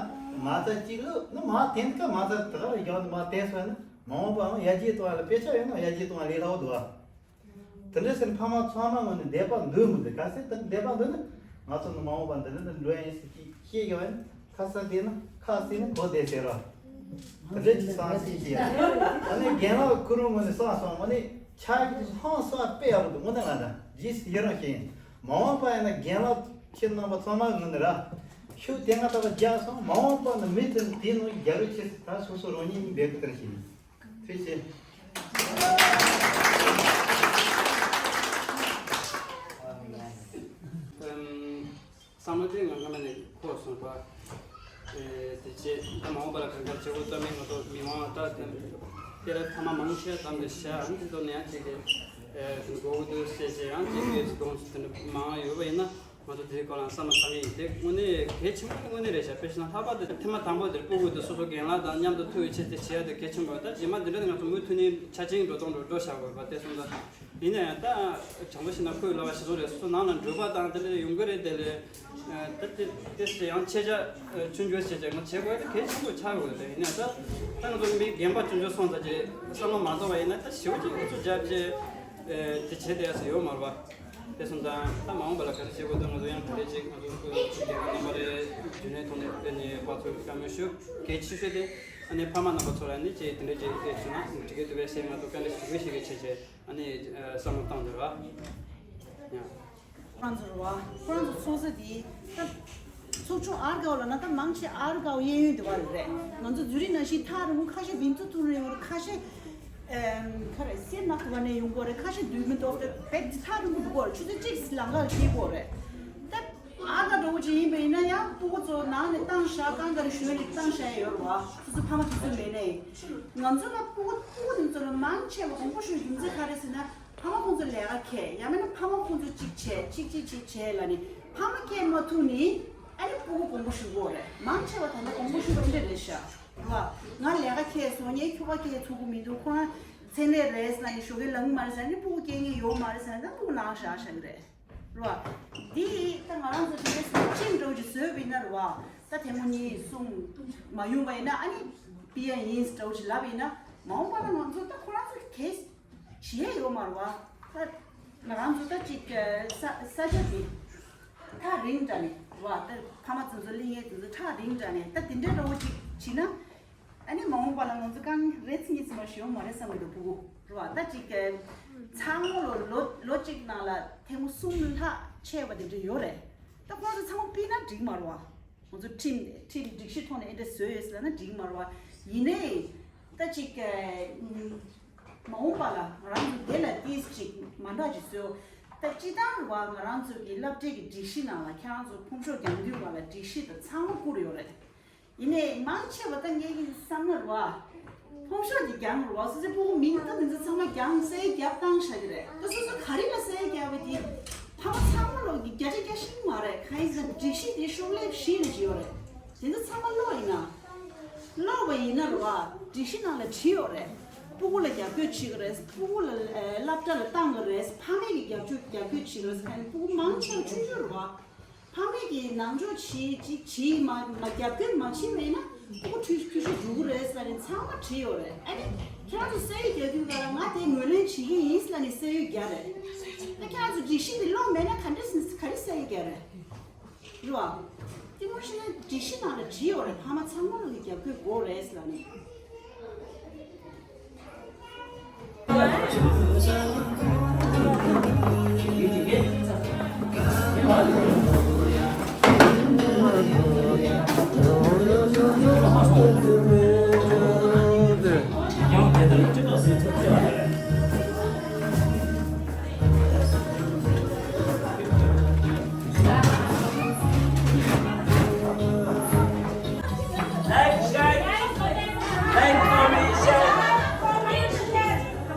མ་རྩ་གཅིག་ལོ་ནི་མ་དེ་ཀ་མ་རྩ་དེ་ག་ལ་ཡོད་ན་མ་དེ་སོང་ན་མ་འོངས་པའང་ཡར་རྒྱས་གཏོང་བ་ལ་དཔེ་ཆ་ཡོད་ན་ཡར་རྒྱས་གཏོང་བ་ལས་སླ་བོ་འདུག་ཨ། དེ་འདྲ་ཟེར་ན་ཕ་མ་ཚང་མ་ངོས་ནས་འདོད་པ་འདུག་མི་འདུག་གལ་སྲིད་དེ་འདོད་པ་འདུག་ན་ང་ཚོ་ནི་མ་འོངས་པ་འདི་འདྲ་འདི་འགྲོ་ཡ་ཡིན་ཟེར་གྱི་ཤེས་ཀྱི་ཡོད་ན་ཁ་ས་དེ་ན་ཁ་སྲིད་ན་གོ་བདེ་ཟེར་རོ། དེ་འདྲ་ཅིག་བསམ་ཤེས་ཀྱི་ཡ། ཨ་ནི་རྒན་ལགས་ཁོ་རང་ངོས་ནས་བསམ་སོང་། ཨ་ནི་ཆ་གི་ཧང་སོ་དཔེ་ཡག་པོ་འདུག་དངོས་གནས་ང་ད་རྗེས་སུ་ཡི་རང་བྱས་ཡིན། མ་འོངས་པ་ཡིན་ན་རྒན་ལགས་ཁྱེད་རྣམ་པ་ཚང་མ་ངོས་ནས་ར་ཤུགས་དེ་ང་ལྟ་བ་རྒྱག་སོང་། མ་འོངས་པ་ནི་མི་དེ་དེ་ནང་རྒྱལ་རབས་ཆེ་ད་སོ་སོ་རང་ཉིད་འབད་གི་དེར་བྱས་ཡིན། ཐུགས་རྗེ་ཆེ། བསམ་བློ་དེ་ང་སྔ་མ་ནས་འཁོར་སོང་བ། དེ་རྗེས་ད་མ་འོངས་པ་ལ་གང་ལྟར་བྱེད་དགོས་ད་མི་ང་ཚོ་མི་མང་ད་དེ་ལ་ཐ་མ་མང་ཆེ་བཏང་ནས་བཞག་ཨ་ནི་དེ་ཚོ་ནས་ཡང་ཅིག་གི་དགོས་ཀྱི་འདུག་ཟེར་བྱས་ཡང་ཅིག་གི་གདོང་དེ་འདྲ་མང་ཡོད་པ་ཡིན་ན། ང་ཚོ་དེའི་སྐོར་ལ་བསམ་བློ་བཏང་གི་ཡིན། དེ་དངོས་གནས་གལ་ཆེན་པོ་དངོས་གནས་རེད་ཤག་དཔེ་བཞག་ན་ལྷག་པར་དུ་ཐེངས་མ་དང་པོ་དེར་སྤུ་གུ་དེ་སོ་སོ་རྒན་ལགས་དང་མཉམ་དུ་ཐུག་ཡོད་ཆེད་དེ་བྱེད་ཡ་དེ་གལ་ཆེན་པོ་རེད། ད་རྗེས་མ་འདི་འདྲ་དེ་ང་ཚོ་མུ་མཐུད་ནས་ཆ་ཆེན་འགྲོ་སྟངས་འགྲོ་འགྲོ་བཞག་དགོས་པ་དེ་སོང་ཙང་ཡིན་ན་ཡང་ད་དྲང་པོ་བཤད་ན་ཁོའི་ལབ་པ་ཞིག་རེད། སོ་སོ་ནང་ལ་འགྲོ་པ་དང་དེ་འདྲ་ཡོང་གི་རེད། དེ་ལས་ད་དེ་དེ་ཡང་ཆེ་ཆ་ཆུང་ཆུང་བྱེད་ཆེད་ང་བྱེད་དགོས་དེ་གལ་ཆེན་པོ་ཆགས་དགོས་རེད། ཡིན་ན་ད་ད་ང་ཚོ་མི་རྒན་པ་ཆུང་ཆུང་སོང་ཙང་ཅིག་བསམ་བློ་མ་གཏོང་བ་ཡིན་ན་ད་ཞེ་པོ་ཅིག་ཨུ་ཚུགས་རྒྱབ་ཅིག་དེ་བྱེད་བསྡད་ཡ་ཡོད་མ་རེད་པ། དེ་སོང་ཙང་ད་མ་འོངས་པ་ལ་ག་རེ་བྱེད་དགོས་འདུག་ང་ཚོ་ཡང་ག་རེ་བྱེད། ང་ཚོ་སྐུ་ཞབས་རྒན་རྣམ་པ་རེད། རྒྱུན་ལས་ཐོག་ནས་དཔེ་ནས་དཔའ་ཚོར་བཀའ་མོལ་ཞུ། གལ་ཆེ་ཤོས་དེ་ཨ་ནི་ཕ་མ་རྣམ་པ་ཚོ་ལ་ནི་ཅིག་དེ་འདྲ་ཅིག་ཨེ་བྱུང་ན་འགྲིག་གི་འདུག་པས་ཟེར་ང་ཚོ་བཀའ་འདྲི་ཞུ་གི་ཞིག་གི་བྱས་བྱས་ཨ་ནི་བསམ་བློ་བཏང་འདུག་ར། ཡང་། ཁོ་རང་ཚོ་རེད་བ། ཁོ་རང་ཚོ་ཚོགས་ས་དེ་ད། ཚོགས་ཆུང་ཨར་དགའ་བ་ལ་ན་ད་མང་ཆེ་ཨར་དགའ་བ་གཡས་གཡོན་དེ་བ་རེད། ང་ཚོ་འཛུ་རིག་ནང་བཞིན་ཐག་རིང་པོ་ཁ་ཤས་བིང་ཚུ་ཐུག་རེ་ཡོང་རེད། ཁ་ཤས་ཨེམ་ཁ་རེ་སེར་ནག་དེ་བ་ནས་ཡོང་གོ་རེད། ཁ་ཤས་དུས་མི་ཐོག་དེ་བེད་ཐག་རིང་པོ་འདུག་གོ་རེད། ཆུ་ཚོད་གཅིག་ལམ་ཁ་ལ་སྐྱེལ་གོ་རེད། ད་ཨར་དགའ་འགྲོ་བོ་ཅིག་ཡིན་པ་ཡིན་ན་ཡང་སྤུ་གུ་ཚོ་ན་ ནང་ནས་བཏང་བཞག་རྐང་དཀར་ཞོལ་ནས་བཏང་བཞག་ཡོད་རེད་བ། སོ་སོ་ཕ་མ་དེ་ཚོ་མེད་ནའི། ང་ཚོ་ལ་སྤུ་གུ་སྤུ་གུ་དེ་ཚོ་ལ་མང་ཆེ་བ་དགོངས་པ་ཞུ་རྒྱུ་མཚན་ག་རེ་ཟེར་ན། ཕ་མ་ཁོང་ཚོ་ལས་ཀ་འཁྱེར། ཡང་མིན་ན་ཕ་མ་ཁོང་ཚོ་གཅིག་བྱས་གཅིག་གཅིག་གཅིག་བྱས་ལབ་ནས་ཕ་མ་སྐྱེལ་མ་ཐུབ་ནི། ཨ་ནི་སྤུ་གུ་དགོངས་པ་ཞུ་དགོས་རེད། མང་ཆེ་བ་ད་ལྟ་དགོངས་པ་ཞུ་བ་འདི་འདྲ་རེད་ཤག་རེད་བ། ང་ལས་ཀ་འཁྱེར་སོང་། ངའི་ཁྱོ་ག་སྐྱེལ་ཐུབ་ཀྱི་མི་འདུག་ཁོ་རང་མཚན་ལས་རེད་ལབ་ནས་ཞོགས་ཀས་ལངས་མ་རེད་ཟེར་ནས། སྤུ་གུ་སྐྱེལ་མཁན་ཡོད་མ་རེད་ཟེར་ནས་ད་སྤུ་གུ་ནང་བཞག་བཞག་གི་རེད། རེད་བ། འདི་ད་ང་རང་ཚོ་དེ་འདྲའི་ཁྲིམས་འདྲ་བོ་ཅིག་བཟོས་པ་ཡིན་ན་རེད་བ། ད་ཐེངས་མ་གཉིས་གསུམ་མ་ཡོང་བ་ཡིན་ན། ཨ་ནི་པི་ཡ་ཡིན་འདྲ་བོ་ཅིག་ལབ་པ་ཡིན་ན། མ་འོངས་པ་ལ་ང་ཚོ་ད་ཁོ་རང་ཚོ་གི་གེ་སི་བྱེད་ཡས་ཡོད་མ་རེད་བ། ད་ང་རང་ཚོ་ད་ཅིག་ས་ས་ཆ་འདི་ཐག་རིང་དྲགས་ནས་རེད་བ། ད་ཕ་མ་ཚོ་ཚོ་སླེབས་མཁན་དེ་ཚོ་ཐག་རིང་དྲགས་ནས། ད་དེ་འདྲའི་འདྲ་བོ་ཅིག་བྱས་ན། ཨ་ནི་མ་འོངས་པ་ལ་ང་ཚོ་རྐང་རེ་ཚེ་གཉིས་ཙམ་མ་ཞིག་ཡོང་མ་རེད་བསམ་གྱི་འདུག་སྤུ་གུ་རེད་བ། ད་ཅིག་གི་ཚང་མ་ལོ་ལོ་ལོ་གཅིག་ནང་ལ་ཐེངས་མ་གསུམ་ལྷག་ཆད་པ་དེ་འདྲ་ཡོད་རེད། ད་ཁོང་ཚོ་ཚང་མ་ཕུད་ན་འགྲིག་མ་རེད་བ། ང་ཚོ་ཁྲིམས་ཁྲིམས་སྒྲིག་གཞི་ཐོག་ནས་ཨེ་འདྲ་བཟོས་ཡོད་ཟེར་ན་འགྲིག་མ་རེད་བ། ཡིན་ནའི་ད་ཅིག་གི་མ་འོངས་པ་ལ་ང་རང་ཚོ་དེ་ལ་ཏིས་ཅིག་མ་འདྲ་ཅིག་བཟོས། ད་སྤྱིར་བཏང་རེད་བ། ང་རང་ཚོ་གི་སློབ་གྲྭའི་གི་སྒྲིག་གཞི་ནང་ལ་ཁྱེད་རང་ཚོ་ཕོམ་ཤོག་རྒྱག་དུས་བ་ལ་སྒྲིག་གཞི་དང་ཚང་མ་བསྐུར་ཡོད་རེད། ཡིན་ནའི་མང་ཆེ་བ་ད་ངས་ཀྱི་བསམ་ན་རེད་བ། ཕོམ་ཤོག་འདི་རྒྱང་རེད་བ། སོ་སོའི་སྤུ་གུ་མིང་ད་འདི་ཚོ་ཚང་མ་རྒྱང་གསལ་རྒྱབ་བཏང་བཞག་གི་རེད། ད་སོ་སོ་ག་རེ་ལ་གསལ་རྒྱབ་པ་དེ་ཕ་མ་ཚང་མ་ལོག་གི་བརྒྱ་ཆ་བརྒྱ་ཤེས་ཀྱི་མ་རེད། གང་ཡིན་ཟེར་ན་སྒྲིག་གཞི་དེ་ཤོག་ལེབ་བཞི་ལ་བྲིས་ཡོད་རེད། དེ་ཚོ་ཚང་མ་ཀློག་ཡིན་ན། ཀློག་པ་ཡིན་ན་རེད་བ། སྒྲིག་གཞི་ནང་ལ་བྲིས་ཡོད་རེད། སྤུ་གུ་ལ་རྒྱབ་སྐྱོར་བྱེད་ཀྱི་རེད། སྤུ་གུ་ལ་ཨ་སློབ་གྲྭ་ལ་བཏང་གི་རེད། ཕ་མས་ཀྱི་རྒྱབ་སྐྱོར་རྒྱབ་སྐྱོར་བྱེད་ཀྱི་རེད་ཟེར་མཁན་སྤུ་གུ་མང་ཆེ་བ་ཆུང་ཆུང་རེད་བ། ཕ་མས་ཀྱི་ནང་འཇོག་བྱེད་ཅིག་བྱེད་མ་མ་རྒྱབ་སྐྱོར་མ་བྱེད་པ་ཡིན་ན་སྤུ་གུ་འཐུས་འཐུས་ཤོར་འགྲོ་གི་རེད་ཟེར་ནས་ཚང་མ་བྲིས་ཡོད་རེད། ཨ་ནི་ཁྱེད་རང་ཚོ་གསལ་བརྗོད་རྒྱག་དུས་ག་ལ་ང་དེ་ངོས་ལེན་བྱེད་ཀྱི་ཡིན་ལབ་ནས་གསལ་བརྗོད་རྒྱག་རེད། ད་ཁྱེད་རང་ཚོ་སྒྲིག་གཞི་འདི་ཀློག་མེད་ན་ག་འདྲ་སེ་ག་རེ་གསལ་བརྗོད་རྒྱག་རེད། རེད་བ། དེ་མོ་བྱས་ན་སྒྲིག་གཞི་ནང་ལ་བྲིས་ཡོད་རེད། ཕ་མ་ཚང་མ་ལ་ནི་རྒྱབ་སྐྱོར་དགོས་རེད་ལབ་ནས།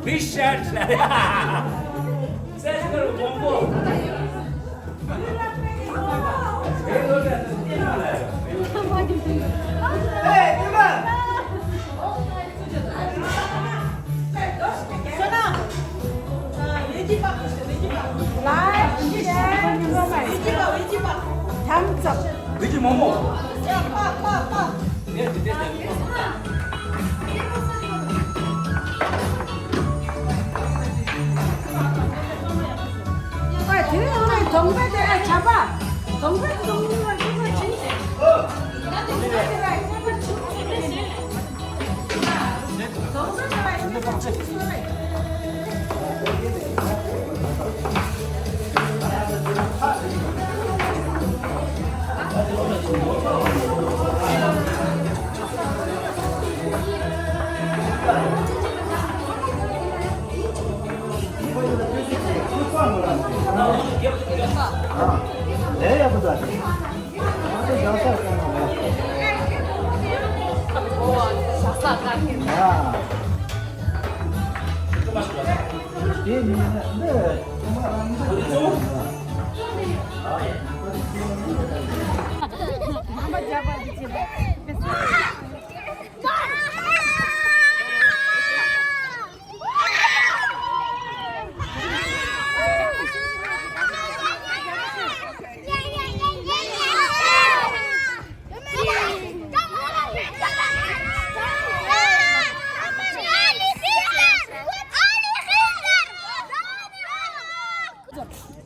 Big shot. Like, share, thumbs up. ཨ་དེ་ནང་ནས་གདོང་པ་དེ་ཨ་བྱ་པ། གདོང་པ་གདོང་པ་གདོང་པ་བྱིན་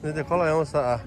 ཏེ། ནི་དེ་ཁོ་ལ་ཡོང་ས་ཨ།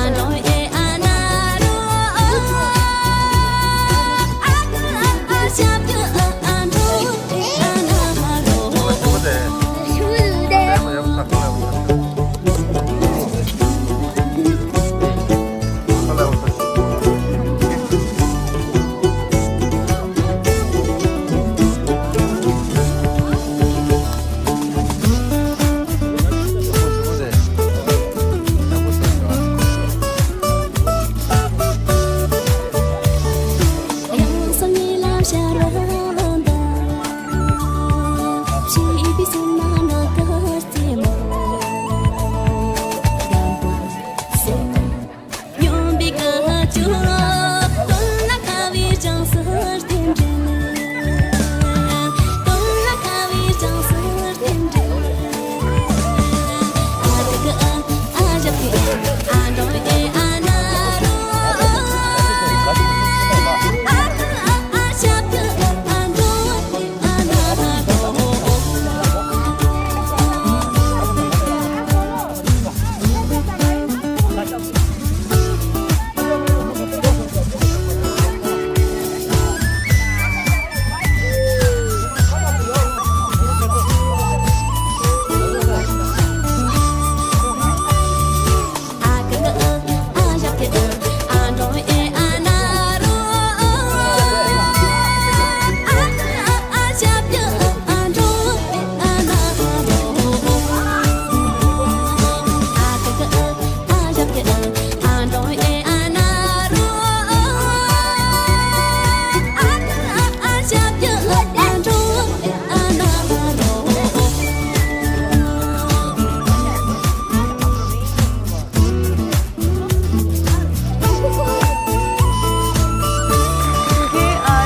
ཨ།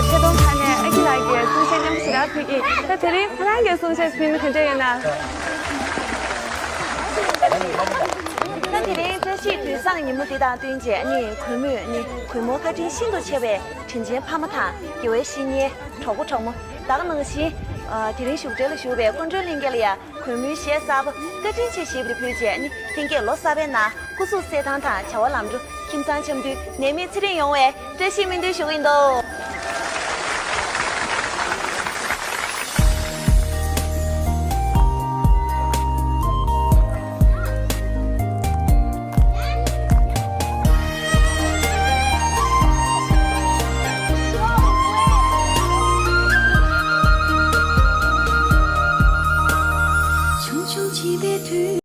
ཆེ་མཐོང་ཁང་ནས་ཨ་ཁུ་ལགས་ཀྱིས་གསུང་བཤད་ཉམས་ཞེ་དྲག་ཕུལ་གྱིས། ད་དེ་རིང་ཁོ་རང་གིས་གསུང་བཤད་ཕུལ་ན་ག་འདྲ་ཡོད་ན། ད་དེ་རིང་བཀྲ་ཤིས་དུས་བཟང་ཉིན་མོ་འདི་དང་བསྟུན་བྱས་ནི་གུས་མོས་ནི་གུས་མོ་བཀའ་དྲིན་ཤིན་ཏུ་ཆེ་བའི་དྲིན་ཅན་ཕ་མ་དང་དགེ་བའི་བཤེས་གཉེན་གྲོགས་པོ་གྲོགས་མོ་ད་ག་ནང་བཞིན། ཨ། དེ་རིང་བཞུགས་གྲལ་ལ་བཞུགས་པའི་སྐུ་མགྲོན་ལྷན་རྒྱས་ལ་ཡང་གུས་མོའི་གཞས་གསར་པ་བཀའ་དྲིན་ཆེ་ཞེས་པ་ཕུལ་བྱས་ནི་ལྷན་རྒྱས་ལོ་གསར་པའི་ནང་སྐུ་གཟུགས་གསལ་ཐང་དང་བྱ་བ་ལམ་འགྲོ། ཁྱིམ་ཚང་འཆམ་མཐུན། ནད་མེད་ཚེ་རིང་ཡོང་བའི་བཀྲ་ཤིས་སྨོན་འདུན་ཞུ་གི་ཡིན་ཏོ།